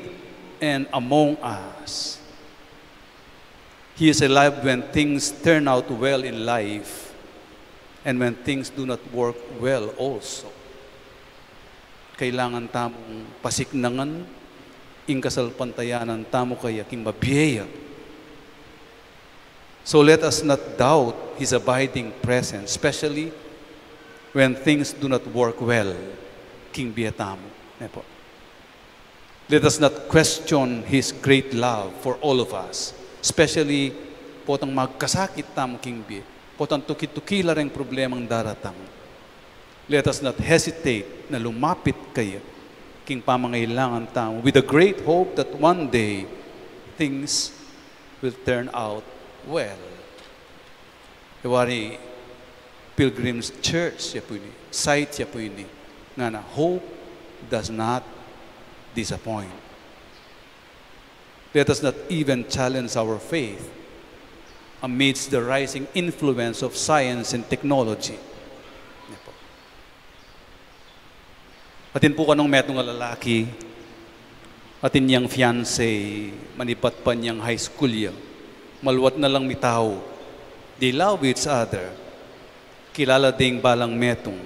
and among us. He is alive when things turn out well in life and when things do not work well also. Kailangan tamung pasiknangan ing kasalpantayanan tamu kaya king mabie ya. So let us not doubt His abiding presence, especially when things do not work well king bie tamu. Ne po. Let us not question His great love for all of us, especially potang magkasakit tamu king bie, potang tuki-tuki la ring problemang daratang. Let us not hesitate na lumapit kaya king pamangailangan tamu, with the great hope that one day things will turn out well. E wari Pilgrim's Church ya pu ini, site ya pu ini, ngana, "Hope does not disappoint." Let us not even challenge our faith amidst the rising influence of science and technology. Atin pu kanung metung a lalaki, atin yang fiancé, manibat pa inyang high school ya. Maluat na lang mitau. They love each other. Kilala ding balang metung.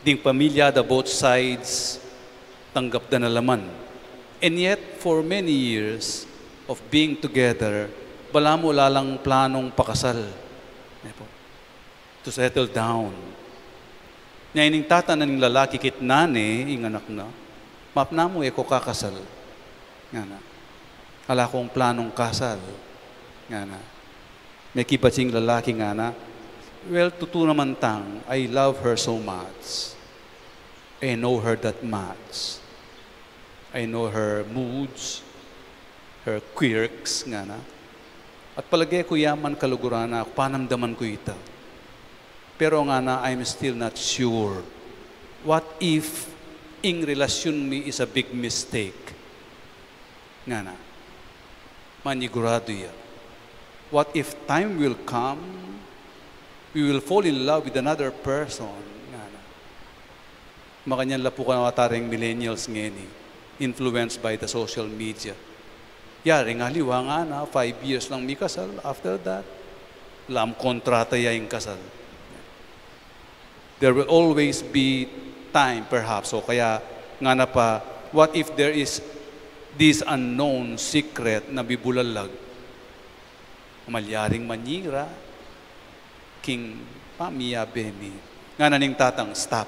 Ding pamilya da both sides, tanggap da na la man. And yet, for many years of being together, balamu ala lang planung pakasal. Ne po. To settle down. Nya ining tata na ning lalaki, kitnan ne ing anak na, "Mapna mu e ko kakasal," ngana. "Ala kung planung kasal," ngana. Mekibat ing lalaki, ngana, "Well, tutu naman tang, I love her so much. I know her that much. I know her moods, her quirks," ngana. "At palage ku ya man kaluguran na, panamdaman ku ita. Pero," ngana, "I'm still not sure. What if ing relasyun mi is a big mistake?" ngana. Maniguradu ya. "What if time will come, we will fall in love with another person?" ngana. Makanyan la pu kanung ating millennials ngeni, influenced by the social media. Yari ing aliwa, ngana, five years lang mikasal, after that, lam kontrata ya ing kasal. There will always be time, perhaps, o kaya ngana pa, what if there is this unknown secret na bibulalag? Malyaring manyira king pamiyabe mi. Ngana ning tatang, "Stop.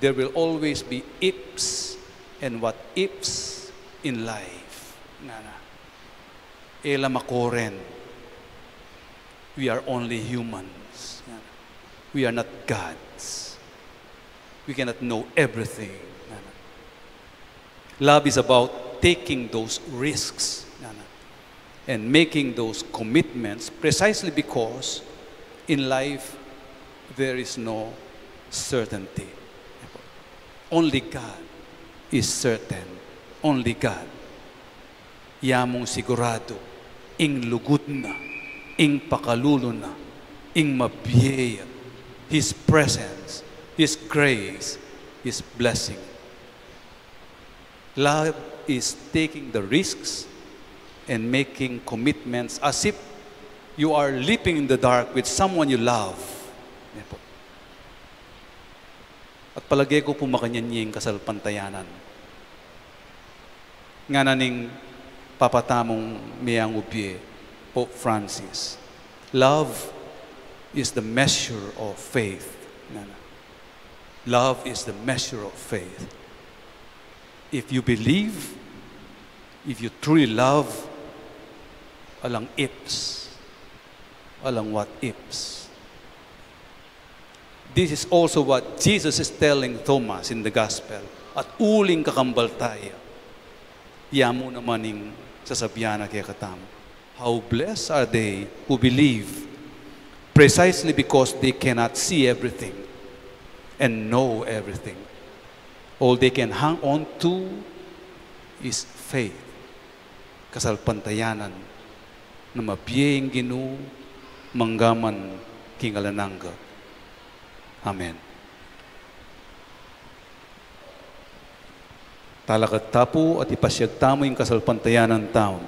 There will always be ifs and what ifs in life," ngana. E la makoren. We are only humans. We are not gods. We cannot know everything. Love is about taking those risks and making those commitments, precisely because in life there is no certainty. Only God is certain. Only God. Yamung siguradu, ing lugud na, ing pakalulu na, ing mabie ya, His presence, His grace, His blessing. Love is taking the risks and making commitments as if you are leaping in the dark with someone you love. Yan po. At palage ku pu makanyan ya ing kasalpantayanan. Ngana ning Papa tamung miyangubye, Pope Francis, "Love is the measure of faith." Ngana, "Love is the measure of faith." If you believe, if you truly love, alang ifs, alang what ifs. This is also what Jesus is telling Thomas in the gospel. At uling kakambal taya, ya mu naman ing sasabian na kekatamu, "How blessed are they who believe, precisely because they cannot see everything and know everything. All they can hang on to is faith." Kasalpantayanan na mabie ing Ginu manggaman king alang angga. Amen. Talakad ta pu at ipasyag tamu ing kasalpantayanan tamu.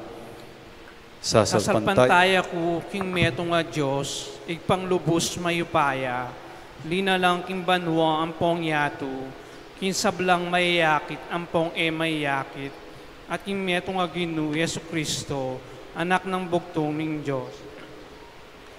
Sasalpantay- Sasalpantaya ku king metung a Dios, Ibpang lubus mayupaya, linalang king banua ampong yatu, king sablang mayayakit ampong e mayayakit, at king metung a Ginu Jesu-Cristo, Anak nang bugtung ning Dios.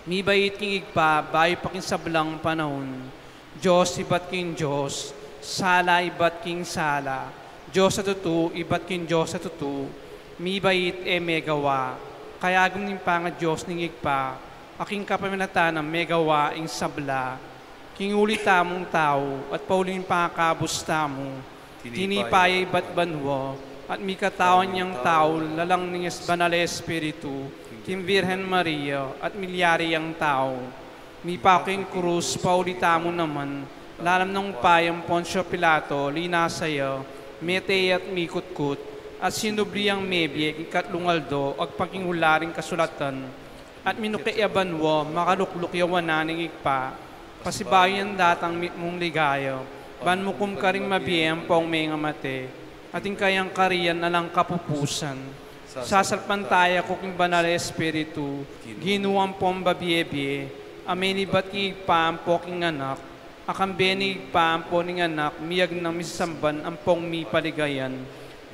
Mibait king Ibpa bayu pa king sablang panaun, Dios ibat king Dios, sala ibat king sala, Dios a tutu ibat king Dios a tutu, mibait e megawa, kayagum ning pangaDios ning Ibpa, a king kapamilatan na megawa ing sabla. King uli tamung tau, at pauli ning pangakabus tamu, tinipa ya ibat banua, at mikatawan yang tau lalang ning es-, Banal a Espiritu, king Virgen Maria, at milyari yang tau. Mipaku king krus, pauli tamu naman, lalam nang upaya nang Poncio Pilato, linasa ya, mete ya at mikutkut, at sinubli yang mebie king katlung aldo, agpang king ula ring kasulatan, at minuke ya banua, makalukluk ya wanan ning Ibpa, pasibayu yang datang mitmung ligaya, ban mukum karing mabie ampong mengamate, at ing kayang karian alang kapupusan. Sasalpantaya ku king Banal a Espiritu, Ginu ampong mabie-bie, a menibat king Ibpa ampo king Anak, a kambe ning Ibpa ampo ning Anak, miyagnang, misasamban ampong mipaligayan.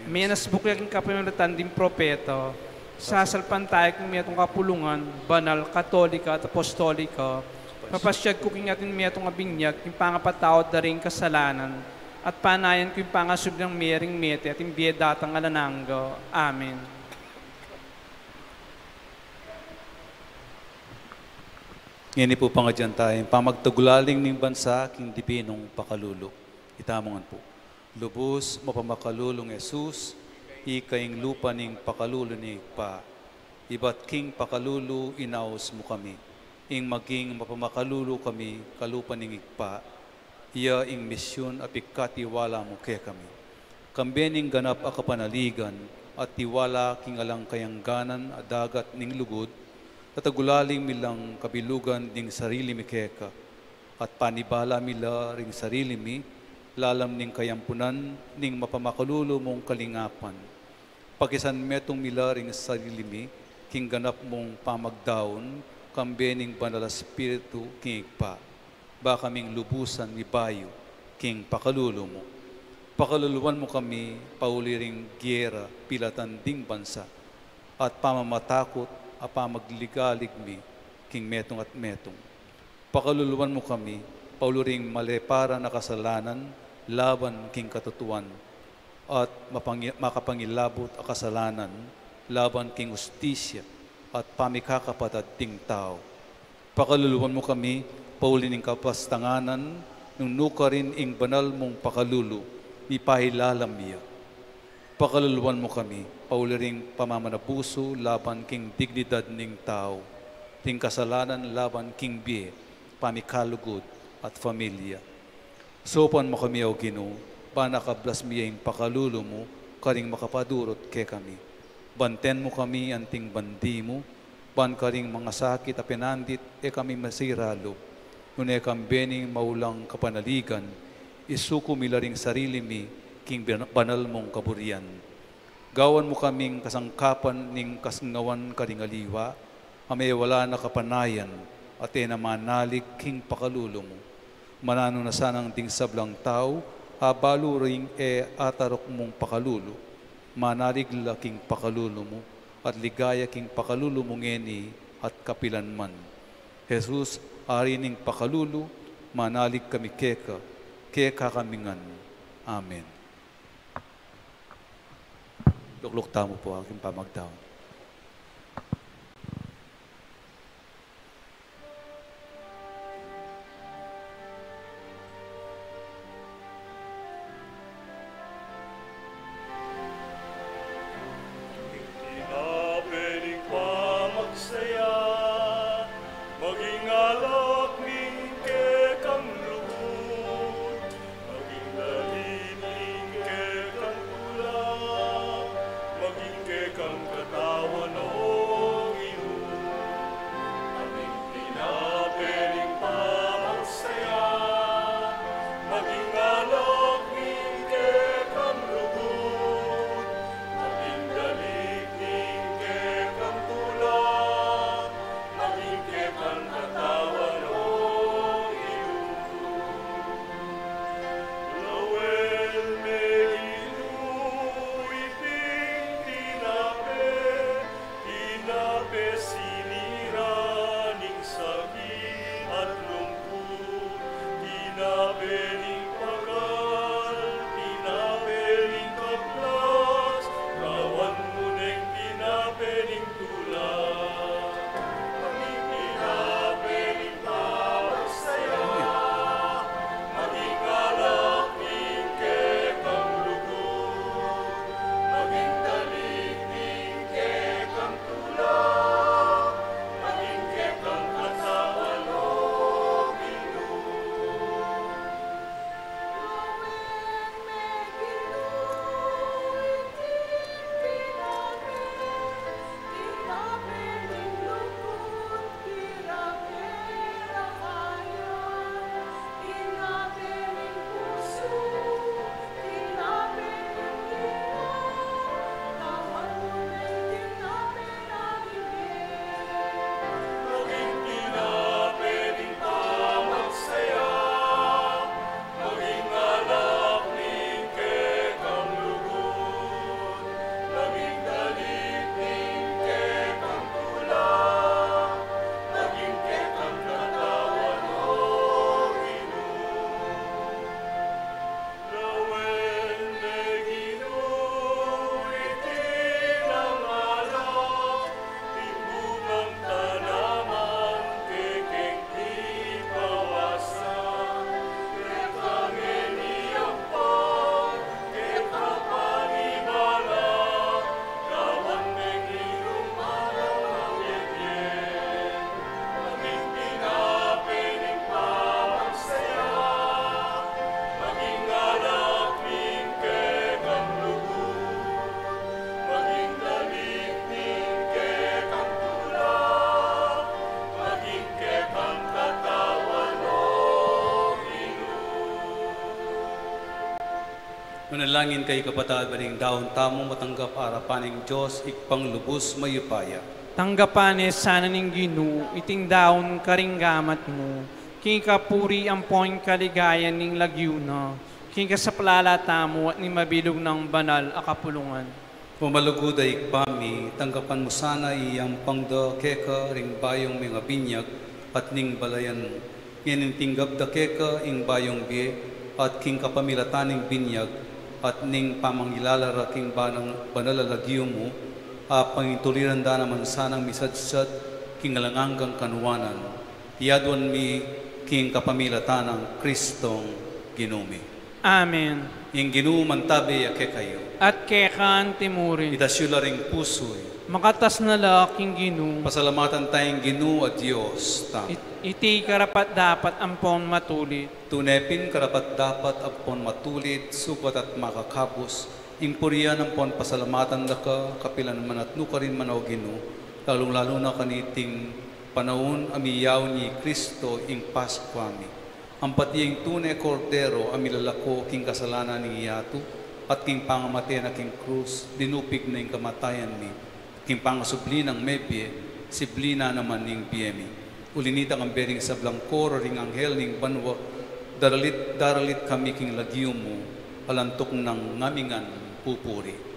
Menasbuk ya king kapamilatan ding propeta. Sasalpantaya ku king metung a kapulungan, banal, katolika, at apostolika. Papasyag ku king atin metung a binyag king pangapatawad da ring kasalanan, at panayan ku ing pangasubling mie ring mete at ing bie datang alang angga. Amen. Ngeni pu pangadyan taya ing pamagtagulaling ning bansa king dibinung pakalulu. Itamu ngan pu. Lubus mapamakalulung Jesus, ika ing lupa ning pakalulu ning Ibpa. Ibat king pakalulu inaus mu kami, ing maging mapamakalulu kami kalupa ning Ibpa. Iya ing misyun a pikatiwala mu kekami. Kambe ning ganap a kapanaligan at tiwala king alang kayangganan a dagat ning lugud, tatagulaling mi lang kabilugan ding sarili mi keka, at panibala mi la ring sarili mi lalam ning kayampunan ning mapamakalulu mung kalingapan. Pakisanmetung mi la ring sarili mi king ganap mung pamagdaun, kambe ning Banal a Espiritu king Ibpa, ba kaming lubusan mibayu king pakalulu mu. Pakaluluan mu kami pauli ring giyera pilatan ding bansa, at pamamatakut a pamagligalig mi king metung at metung. Pakaluluan mu kami pauli ring maleparan a kasalanan laban king katutuan, at mapangi-, makapangilabut a kasalanan laban king ustisya at pamikakapatad ding tau. Pakaluluan mu kami pauli ning kapastanganan, nung nukarin ing banal mung pakalulu, mipailalam ya. Pakaluluan mu kami pauli ring pamamanabusu laban king dignidad ning tau, ring kasalanan laban king bie, pamikalugud, at familia. Saupan mu kami, O Ginu, ban akablas mi ya ing pakalulu mu karing makapadurut kekami. Banten mu kami anting bandi mu, Ban karing mangasakit a penandit, e kami masira lub. Nune kambe ning maulang kapanaligan, isuku mi la ring sarili mi king ban-, banal mung kaburian. Gawan mu kaming kasangkapan ning kasingawan karing aliwa, a mewala na kapanayan, at e na manalig king pakalulu mu. Mananu na sanang ding sablang tau, a balu ring e ataruk mung pakalulu, manalig la king pakalulu mu, at ligaya king pakalulu mu ngeni at kapilan man. Jesus, Ari ning pakalulu, manalig kami keka, keka kami ngan. Amen. Lukluk tamu pu king pamagdaun. Tinape ning pamagsaya, maging alak ning kekang lugud, maging dalit ning kekang tula, maging kekang katawan, o Ginu. Maging tinape ning pamagsaya, maging alak ning kekang lugud, maging dalit ning kekang tula, maging kekang katawan, o Ginu. Lawen me Ginu iting tinape, tinape sinira ning sakit at lungkut, tinape ning pagal, tinape ning kaplas, gawan mu neng tinape ning tula. Maging tinape ning pamagsaya, maging alak ning kekang lugud, maging dalit ning kekang tula, maging kekang katawan, o Ginu. Lawen me Ginu iting tinape, tinape ning lungkut, tinape ning kaya, tinape ning pusu, tinape ning dila, gawan mu neng tinape ning bie. Maging tinape ning pamagsaya, maging alak ning kekang lugud, maging dalit ning kekang tula, maging kekang katawan, o Ginu. Lawen me Ginu iting alak, ing bungang tanaman kekeng tipawasan, kekang e ni ampang, keka panibala, gawan meng inum a mabibie. Maging tinape ning pamagsaya, maging alak ning kekang lugud, maging dalit ning kekang tula, maging kekang katawan, o Ginu. Manalangin kayu, kapatad, ban ing daun tamu matanggap arapan ning Dios Ibpang lubus mayupaya. Tanggapan ne sana ning Ginu iting daun karing gamat mu, king kapurian ampon kaligayan ning lagyu na, king kasaplalan tamu at ning mabilug nang banal a kapulungan. O malugud a Ibpa mi, tanggapan mu sana ing ampang da keka ring bayung ming binyag at ning balayan mu. Ngening tinggap da keka ing bayung bie, at king kapamilatan ning binyag at ning pamangilala ra king banang, banal a lagyu mu, a pangintuliran da naman sanang misadsad king alang anggang kanuanan. Iti aduan mi king kapamilatan nang Kristong Ginu mi. Amen. Ing Ginu mantabe ya kekayu. At keka naman murin. Itas yu la ring pusu yu. Makatas na la king Ginu. Pasalamatan taya ing Ginu a Dios tamu. It-, iti karapat-dapat ampon matulid. Tune pin karapat-dapat ampon matulid, sukat at makakabus, ing purian ampon pasalamatan da ka, kapilan man at nukarin man, o Ginu, Lalung-lalu na kaniting panaun a miyaun ya i Kristo ing Paskua mi. Ampat ya ing tune Kordero a milalako king kasalanan ning yatu, at king pangamate na king krus, linupig na ing kamatayan mi. King pangasubli nang mebie, sibli na naman ing bie mi. Uli nita, kambe ring sablang koro ring anghel ning banua, daralit, daralit kami king lagyu mu, alantuk nang ngamingan pupuri.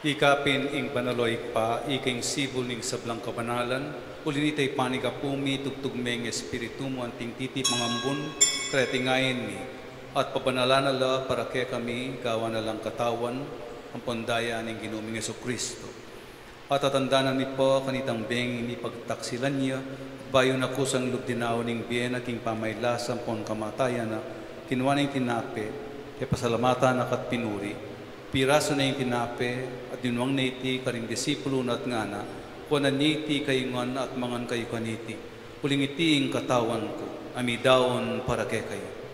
Ika pin ing banal, o Ibpa, ika ing sibul ning sablang kabanalan, uli nita ipanyawad mu, tugtug me ing Espiritu mu anting titipang ambun, kareti ngeni, at pabanalan na la para kekami, gawan na lang katawan ampon daya ning Ginu ming Jesucristo. At tatandanan mi pa kanitang bengi mi pagtaksilan ya, bayu na kusang lub dinaun ing bie na king pamagkasakit ampon kamatayan na, kinua ne ing tinape, pepasalamatan na ka't pinuri, pirasu ne ing tinape, at dinuang ne iti karing disipulu na at ngana, kuanan ye iti kayu ngan at mangan kayu kaniti, uling iti ing katawan ku, a midaun para kekayu.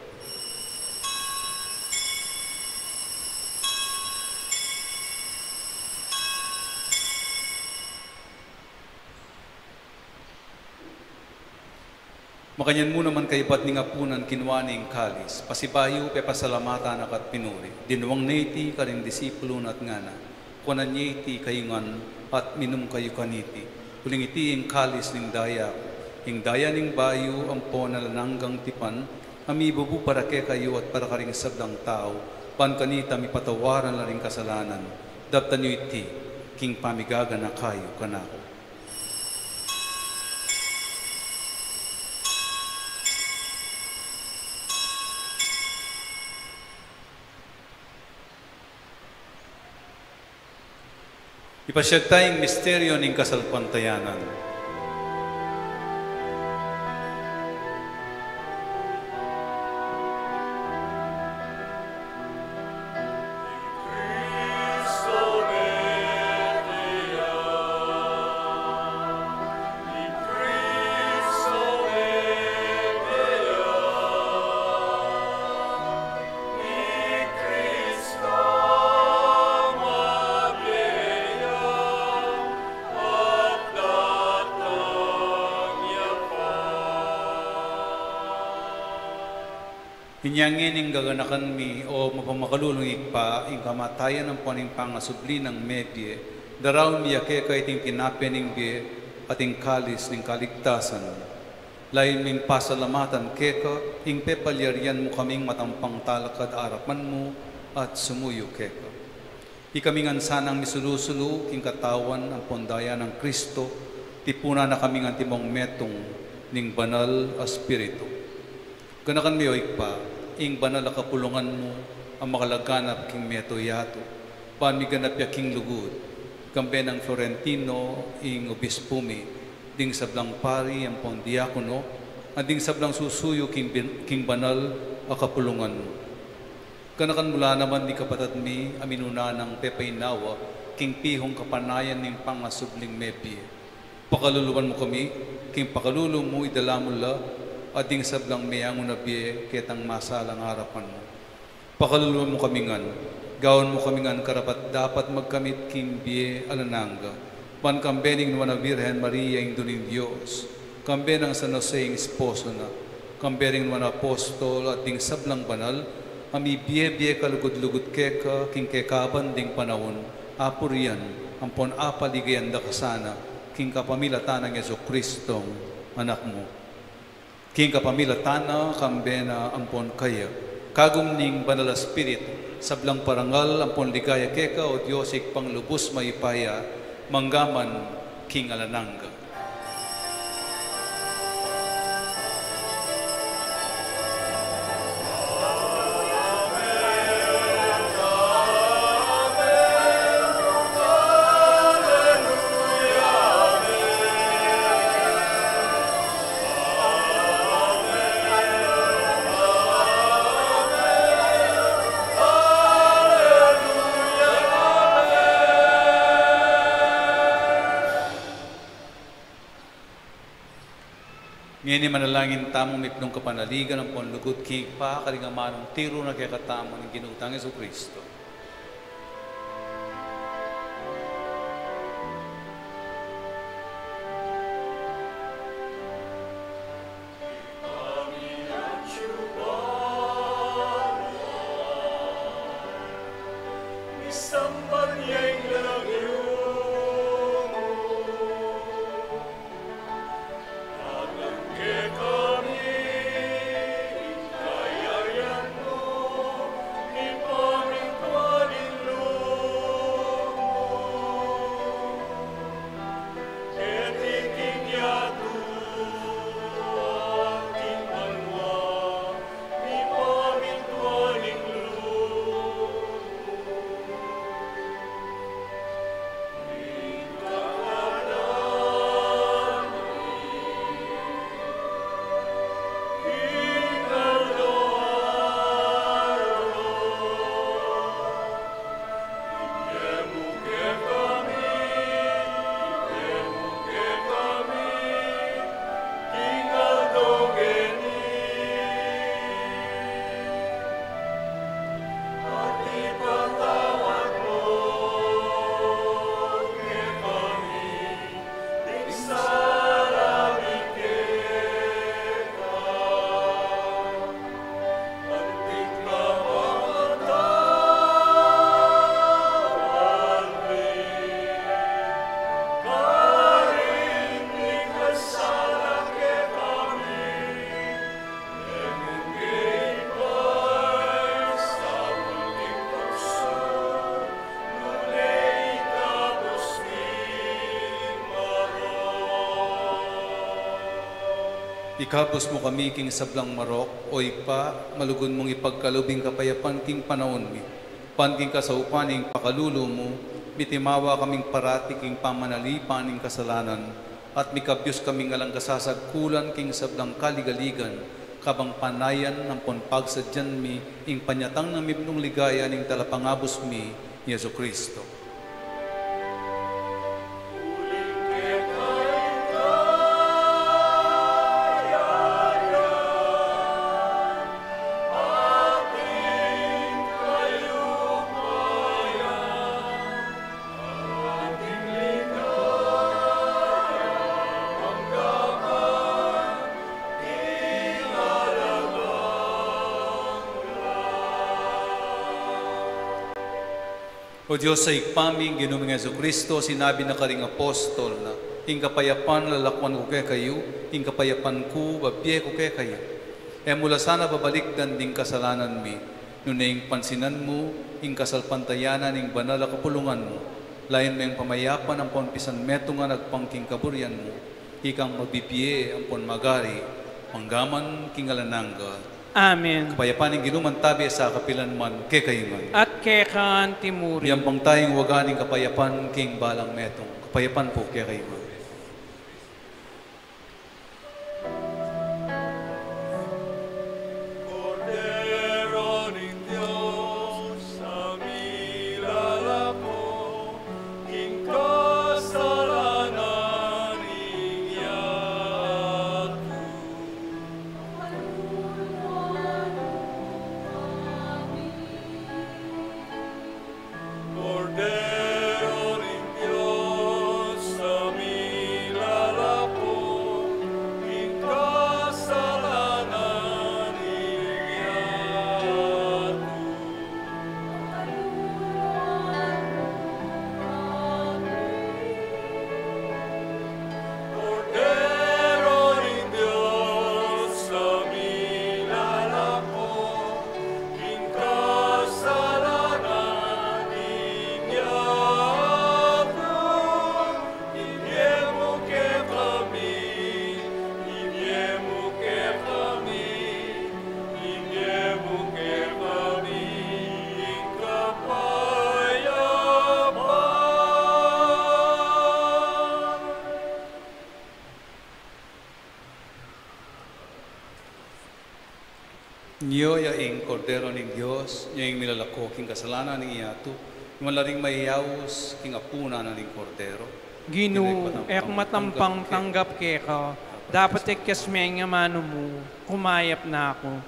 Makanyan mu naman kaybat ning apunan, kinua ne ing kalis, pasibayu pepasalamatan na ka't pinuri, dinuang ne iti karing disipulu na at ngana, kuanan ye iti kayu ngan at minum kayu kaniti, uling iti ing kalis ning daya ku, ing daya ning bayu ampon alang anggang tipan, a mibubu para kekayu at para karing sablang tau, ban kanita mipatawaran la ring kasalanan. Daptan yu iti king pamigaganaka yu kanaku. Ipasyag taya ing misteryu ning kasalpantayanan. Inya ngeni gaganakan mi, o mapamakalulung Ibpa, ing kamatayan ampon ing pangasubli nang mebie, daraun mi ya keka iting tinape ning bie at ing kalis ning kaligtasan. Layun ming pasalamatan keka ing pepalyarian mu kaming matampang talakad arapan mu at sumuyu keka. Ikami ngan sanang misulu-sulu king katawan ampon daya nang Kristo, tipunan na kaming antimong metung ning Banal a Espiritu. Ganakan mi, o Ibpa, ing banal a kapulungan mu a makalaganap king meto yatu, ban miganap ya king lugud, kambe nang Florentino ing obispu mi, ding sablang pari ampon diakono, at ding sablang susuyu king bin-, king banal a kapulungan mu. Ganakan mu la naman ding kapatad mi a minuna nang pepainawa king pihung kapanayan ning pangasubling mebie. Pakaluluan mu kami king pakalulu mu, idala mu la at ding sablang meangu na bie ketang masalang arapan mu. Pakaluluan mu kami ngan, gawan mu kami ngan karapat-dapat magkamit king bie alang angga, Ban kambe ning Nuan a Virgen Maria, Indu ning Dios, kambe nang San Jose, ing esposo na, kambe ring Nuan a Apostol, at ding sablang banal, a mibie-bie kalugud-lugud keka, king kekaban ding panaun, apurian, ampon apaligayan da ka sana, king kapamilatan nang Jesucristo, Anak mu. King kapamilatan na, kambe na, ampon kaya, kagum ning Banal a Espiritu, sablang parangal ampon ligaya keka, o Dios, Ibpang lubus mayupaya, mangga man king alang angga. Ngeni manalangin tamu, mipnung kapanaligan ampon lugud king Ibpa, karing amanung tiru na kekatamu ning Ginu tang Jesucristo. Ikabus mu kami king sablang marok, o Ibpa, malugud mung ipagkalub ing kapayapan king panaun mi. Ban king kasaupan ning pakalulu mu, mitimawa kaming parati king pamanalipan ning kasalanan, at mikabyus kaming alang kasasagkulan king sablang kaligaligan, kabang panayan ampon pagsadyan mi ing panyatang nang mipnung ligaya ning Talapangabus mi, Jesucristo. O Dios a Ibpa mi, ing Ginu ming Jesucristo, sinabi na karing apostol na, "Ing kapayapan lalakwan ku kekayu, ing kapayapan ku babie ku kekayu." E mu la sana babalikdan ding kasalanan mi, nune ing pansinan mu ing kasalpantayanan ning banal a kapulungan mu, layun me ing pamayapan ampon pisanmetungan agpang king kaburian mu, ikang mabibie ampon magari, mangga man king alang angga. Amen. Kapayapan ning Ginu mantabi sa kapilan man kekayu ngan. At keka anti murin. Miyambang tayung waga ning kapayapan king balang metung. Kapayapan pu kekayu ngan. Kordero ning Dios, a milalako king kasalanan ning yatu. Kordero ning Dios, Nyo ya ing Kordero ning Dios, nyo ing milalako king kasalanan ning yatu. Nyo man la ring mayayaus king apunan na ning Kordero. Ginu, e ku matampang tanggap keka, dapot ikes me ing amanu mu, kumayap na ku.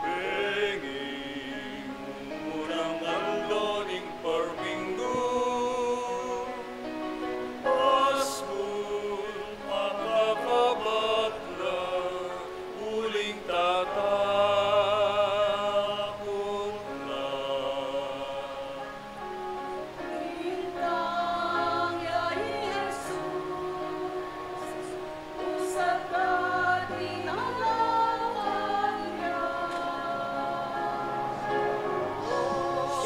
Bengi, mumurang aldo ning parminggu, paskul, makakabat la, uling tatakut la. Bintang ya i Jesus, usat ka tinalakan ya.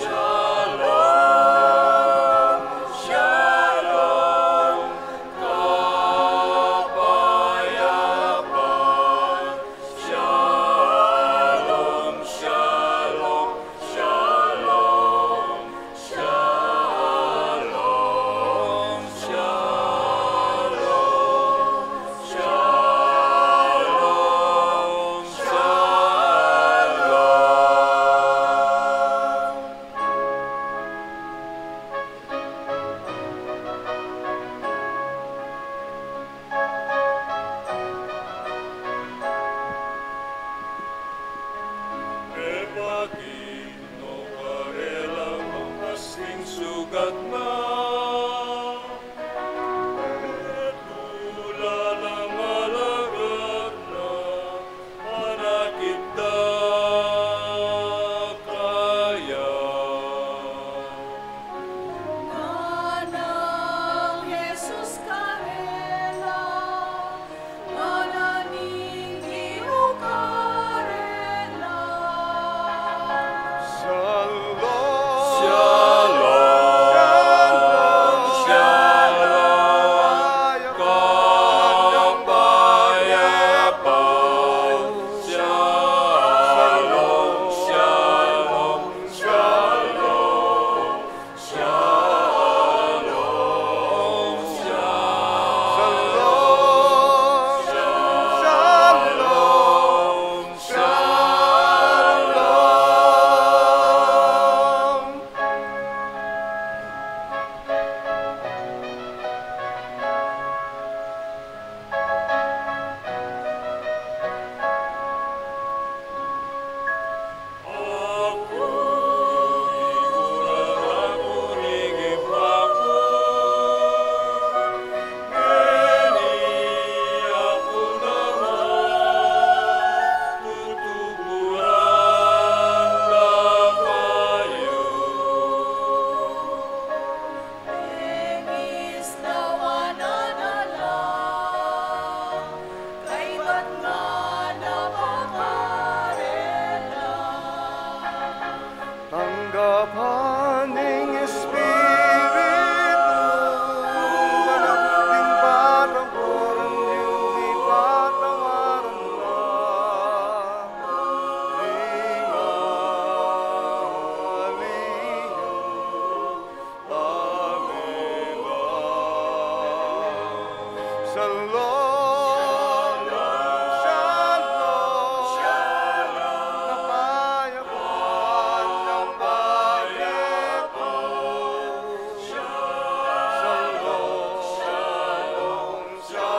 Shalom, shalom, kapayapan. Shalom, shalom, shalom, shalom, shalom, shalom, shalom. Epakit no karela mangkas king sugat na, tula lang alagad na, panakit da kaya. Nganang Jesus karela, nganang Ginu karela. Shalom. Shalom. Shalom. Kapayapan. Shalom. Shalom. Shalom. Shalom, shalom, shalom, shalom. Mengis na wa na na la, kaybat nga na pakarela. Tanggapan ning Espiritu, anak ning batang kuran yu, ipatawaran na ning ali yu. Amen. Shalom, shalom, shalom. Kapayapan, kapayapan. Shalom, shalom, shalom.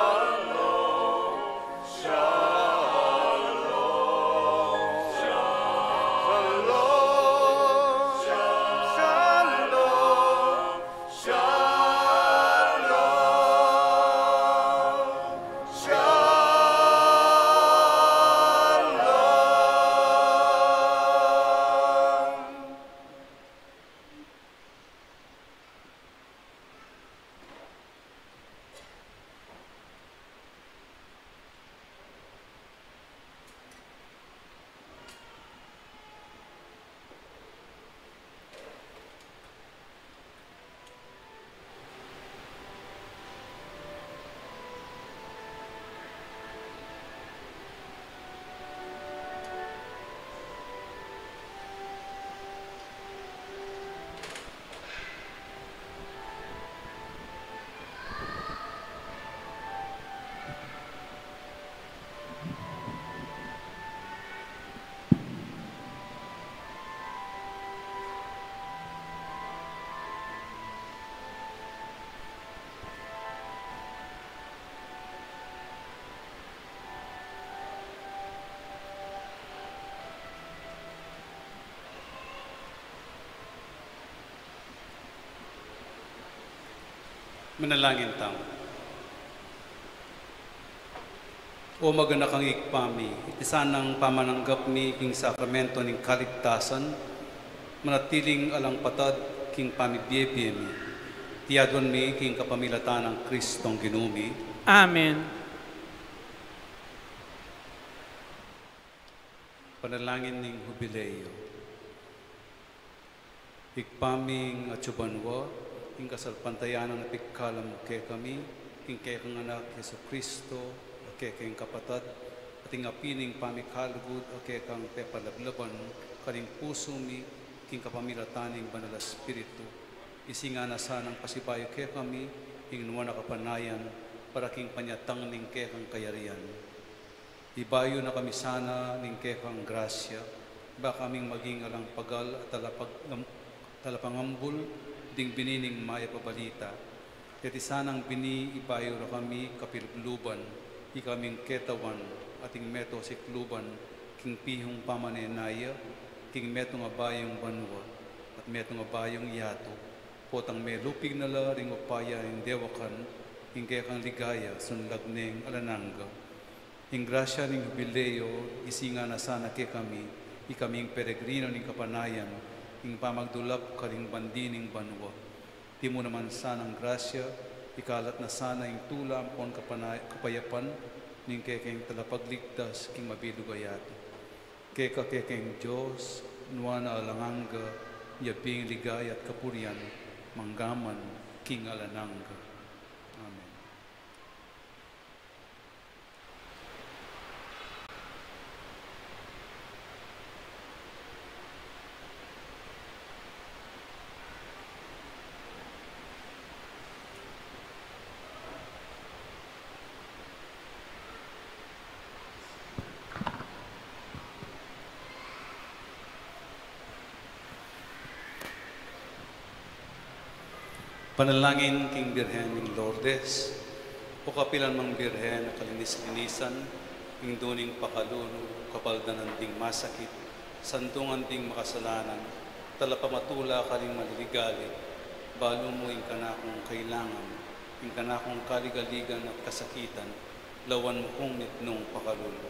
Manalangin tamu. O maganakang Ibpa mi, iti sanang pamananggap mi king sakramento ning kaligtasan, manatiling alang patad king pamibie-bie mi. Iti aduan mi king kapamilatan nang Kristong Ginu mi. Amen. Panalangin ning Hubileo. Ibpa mi, ing atsu banua, ing kasalpantayanan a pigkalam mu kekami king kekang Anak, Jesucristo, a kekeng kapatad, at ing api ning pamikalugud a kekang pepalablaban karing pusu mi king kapamilatan ning Banal a Espiritu, isinga na sanang pasibayu kekami ing nuan a kapanayan para king panyatang ning kekang kayarian. Ibayu na kami sana ning kekang grasya, ba kaming maging alang pagal at talapag-, talapangambul ding bini ning mayap a balita. Iti sanang bini ibayu ra kami kapilubluban, ikaming ketawan, at ing meto sikluban, king pihung pamanenaya, king metung a bayung banua, at metung a bayung yatu, potang melupig na la ring upaya ning dewakan, ing kekang ligaya, sunlag neng alang angga. Ing grasya ning Hubileo, isinga na sana kekami, ikaming peregrino ning kapanayan, ing pamagdulap karing bandi ning banua. Iti mu naman sanang grasya, ikalat na sana ing tula ampon kapana-, kapayapan, ning kekeng talapagligtas king mabilug a yatu. Keka kekeng Dios, nuan a alang angga, ing yabing, ligaya at kapurian, manggaman king alang angga. Amen. Panalangin king Birhen ning Lourdes. O kapilan mang Birhen a kalinis-linisan, ing duning pakalulu, kabaldanan ding masakit, sandungan ding makasalanan, talapamatula karing maliligalig, balu mu ing kanakung kailangan, ing kanakung kaligaligan at kasakitan, lawan mu kung mitmung pakalulu.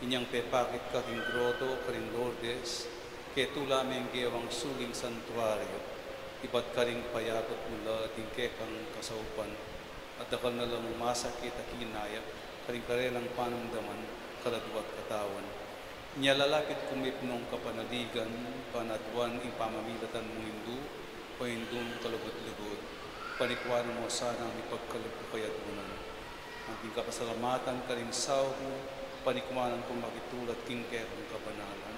Inyang pepakit ka king groto karing Lourdes, ketula me ing gewang suling santuario, ibat karing payabut mu la ding kekang kasaupan, at dakal na la mung masakit a kinaya karing karelang panamdaman, kaladwa at katawan. Inya lalapit ku mitmung kapanaligan, ban aduan ing pamamilatan mung Indu, o Indung kalugud-lugud, panikuanan mu sanang mipagkalub ku kaya dunan. Anting kapasalamatan karing saup mu, panikuanan kung makitulat king kekang kabanalan.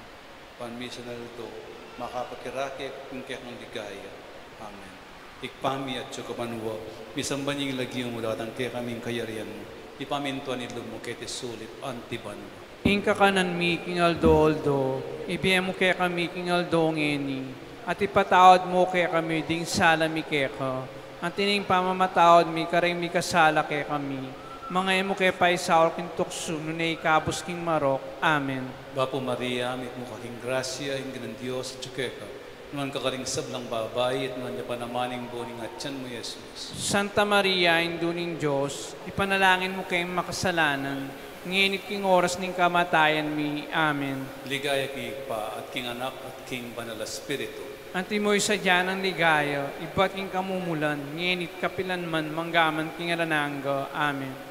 Ban misan aldo, makapakirake ku king kekang ligaya. Amen. Ibpa mi, atsu ka banua, misamban ya ing lagyu mu, datang kekami ing kayarian mu, mipamintuan ing lub mu keti sulip anti banua. Ing kakanan mi king aldo-aldo, ibie mu kekami king aldo ngeni, at ipatawad mu kekami ding sala mi keka, anti ning pamamatawad mi karing mikasala kekami. Manga e mu ke paisaul king tuksu, nune ikabus king marok. Amen. Bapu Maria, mitmu ka king grasya, ing Ginung Dios atsu keka. Nuan ka karing sablang babai, at nuan ya pa naman ing bunga ning atian mu, Jesus. Santa Maria, Indu ning Dios, ipanalangin mu keng makasalanan, ngeni at king oras ning kamatayan mi. Amen. Ligaya king Ibpa, at king Anak, at king Banal a Espiritu. Anti mu ing sadya nang ligaya, ibat king kamumulan, ngeni at kapilan man, manggaman king alang angga. Amen.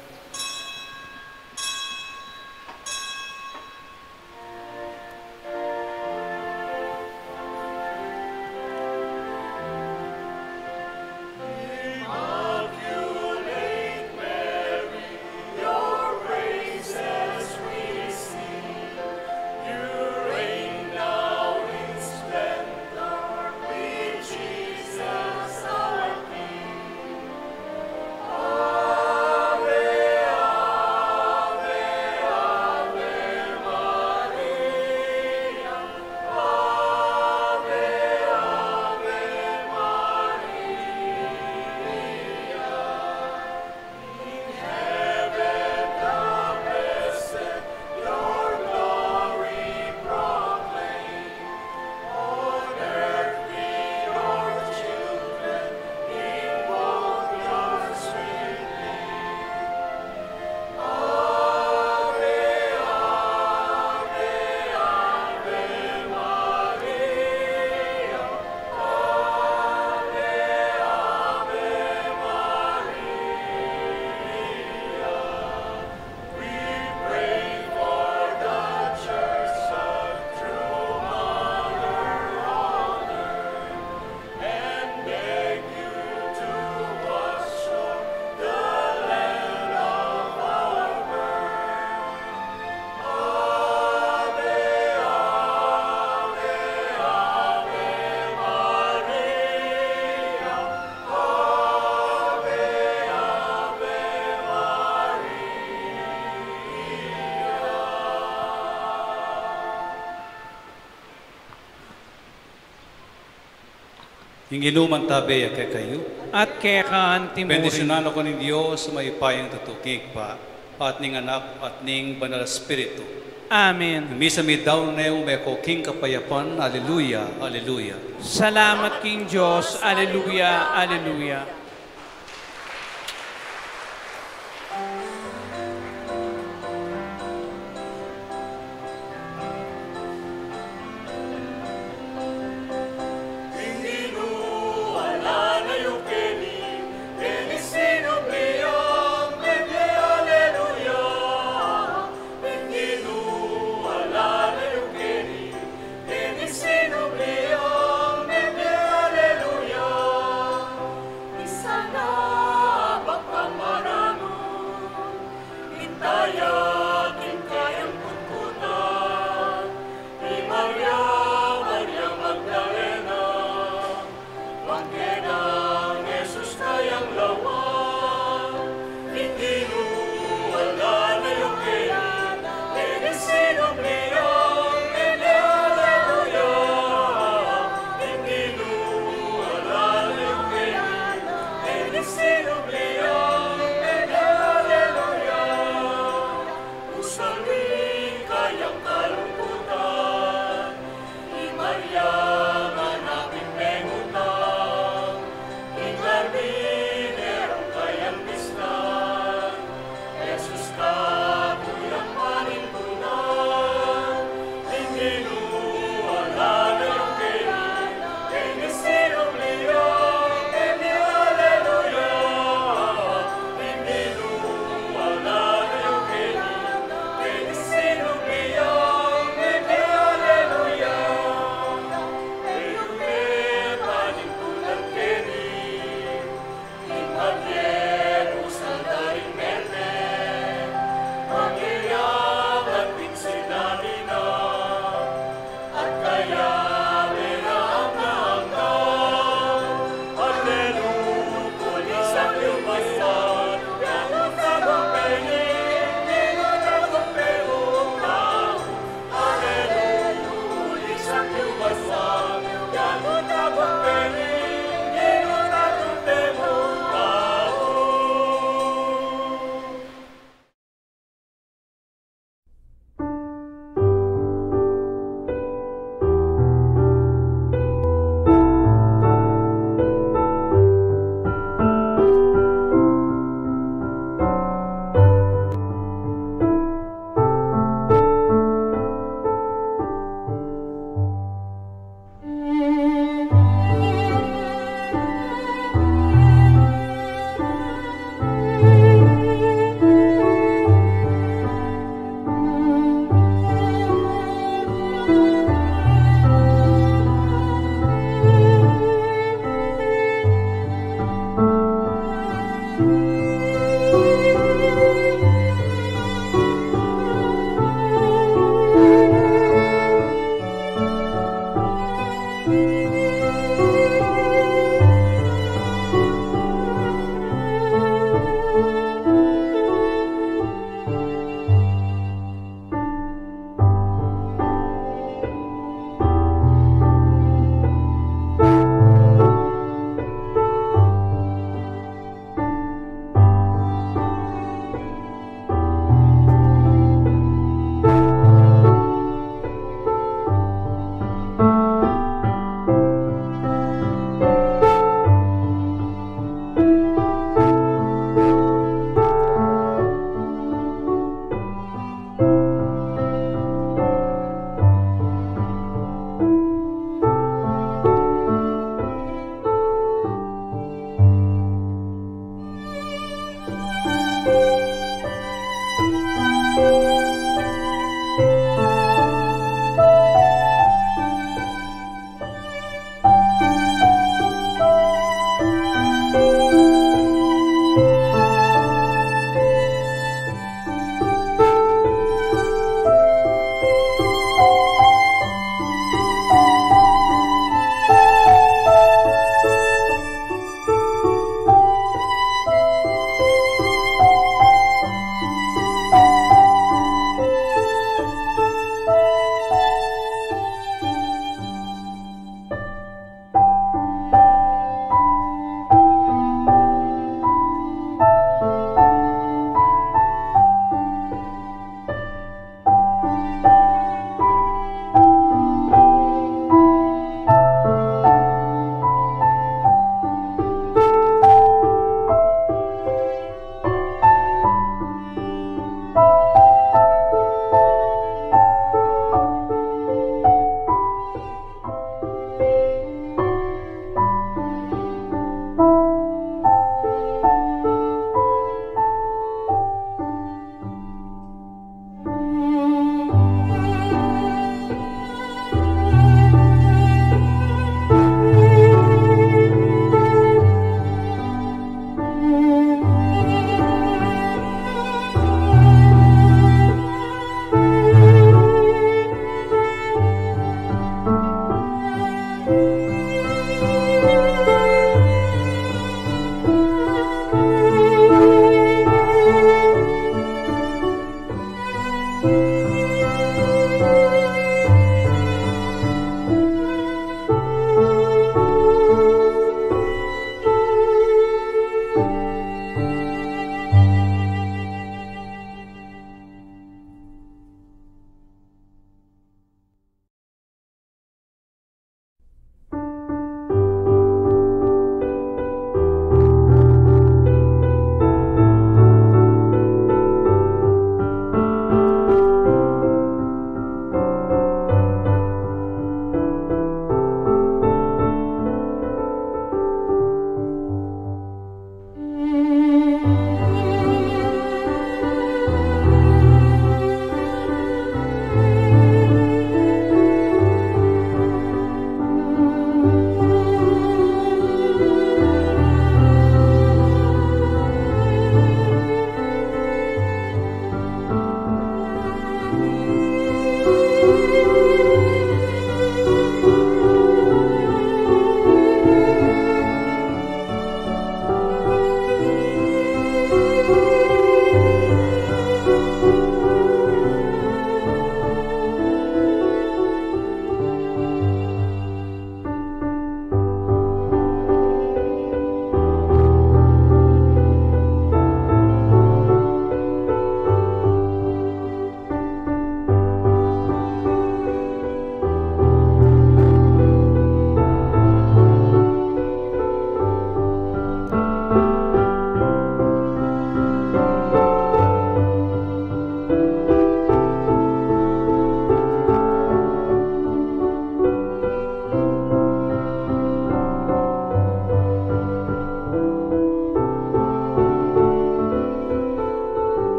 Ing Ginu mantabe ya kekayu. At keka antimurin. Bendisyunan na kayu ning Dios, mayupayang tutu, king Ibpa, at ning Anak, at ning Banal a Espiritu. Amen. Ing misa mi daun ne, ume ko king kapayapan. Aleluya, aleluya. Salamat king Dios. Aleluya, aleluya. Ing taya king kayang kutkutan, i Maria, Maria Magdalena, bang kena Jesus kayang lawan. Ing Ginu, ala na yu keni, keni sinubli yang, keni aleluya. Ing Ginu, ala na yu keni, keni sinubli yang, keni aleluya. Usal ing kayang kalungkutan, i Maria, anak ning mengutang, king karbinerung kayang bisnan, Jesus katu yang panintunan. Ing Ginu, ala na yu keni, keni sinubli yang, keni aleluya. Ing Ginu, ala na yu keni, keni sinubli yang, keni aleluya. Keni panintunan keni. Ing mabie usal da ring mete, mabie ya ing sinabi na, at kaya mera ang naangga. Aleluya, kulisan yu Maria, ya ing tagumpay ni, ni tagumpay mu.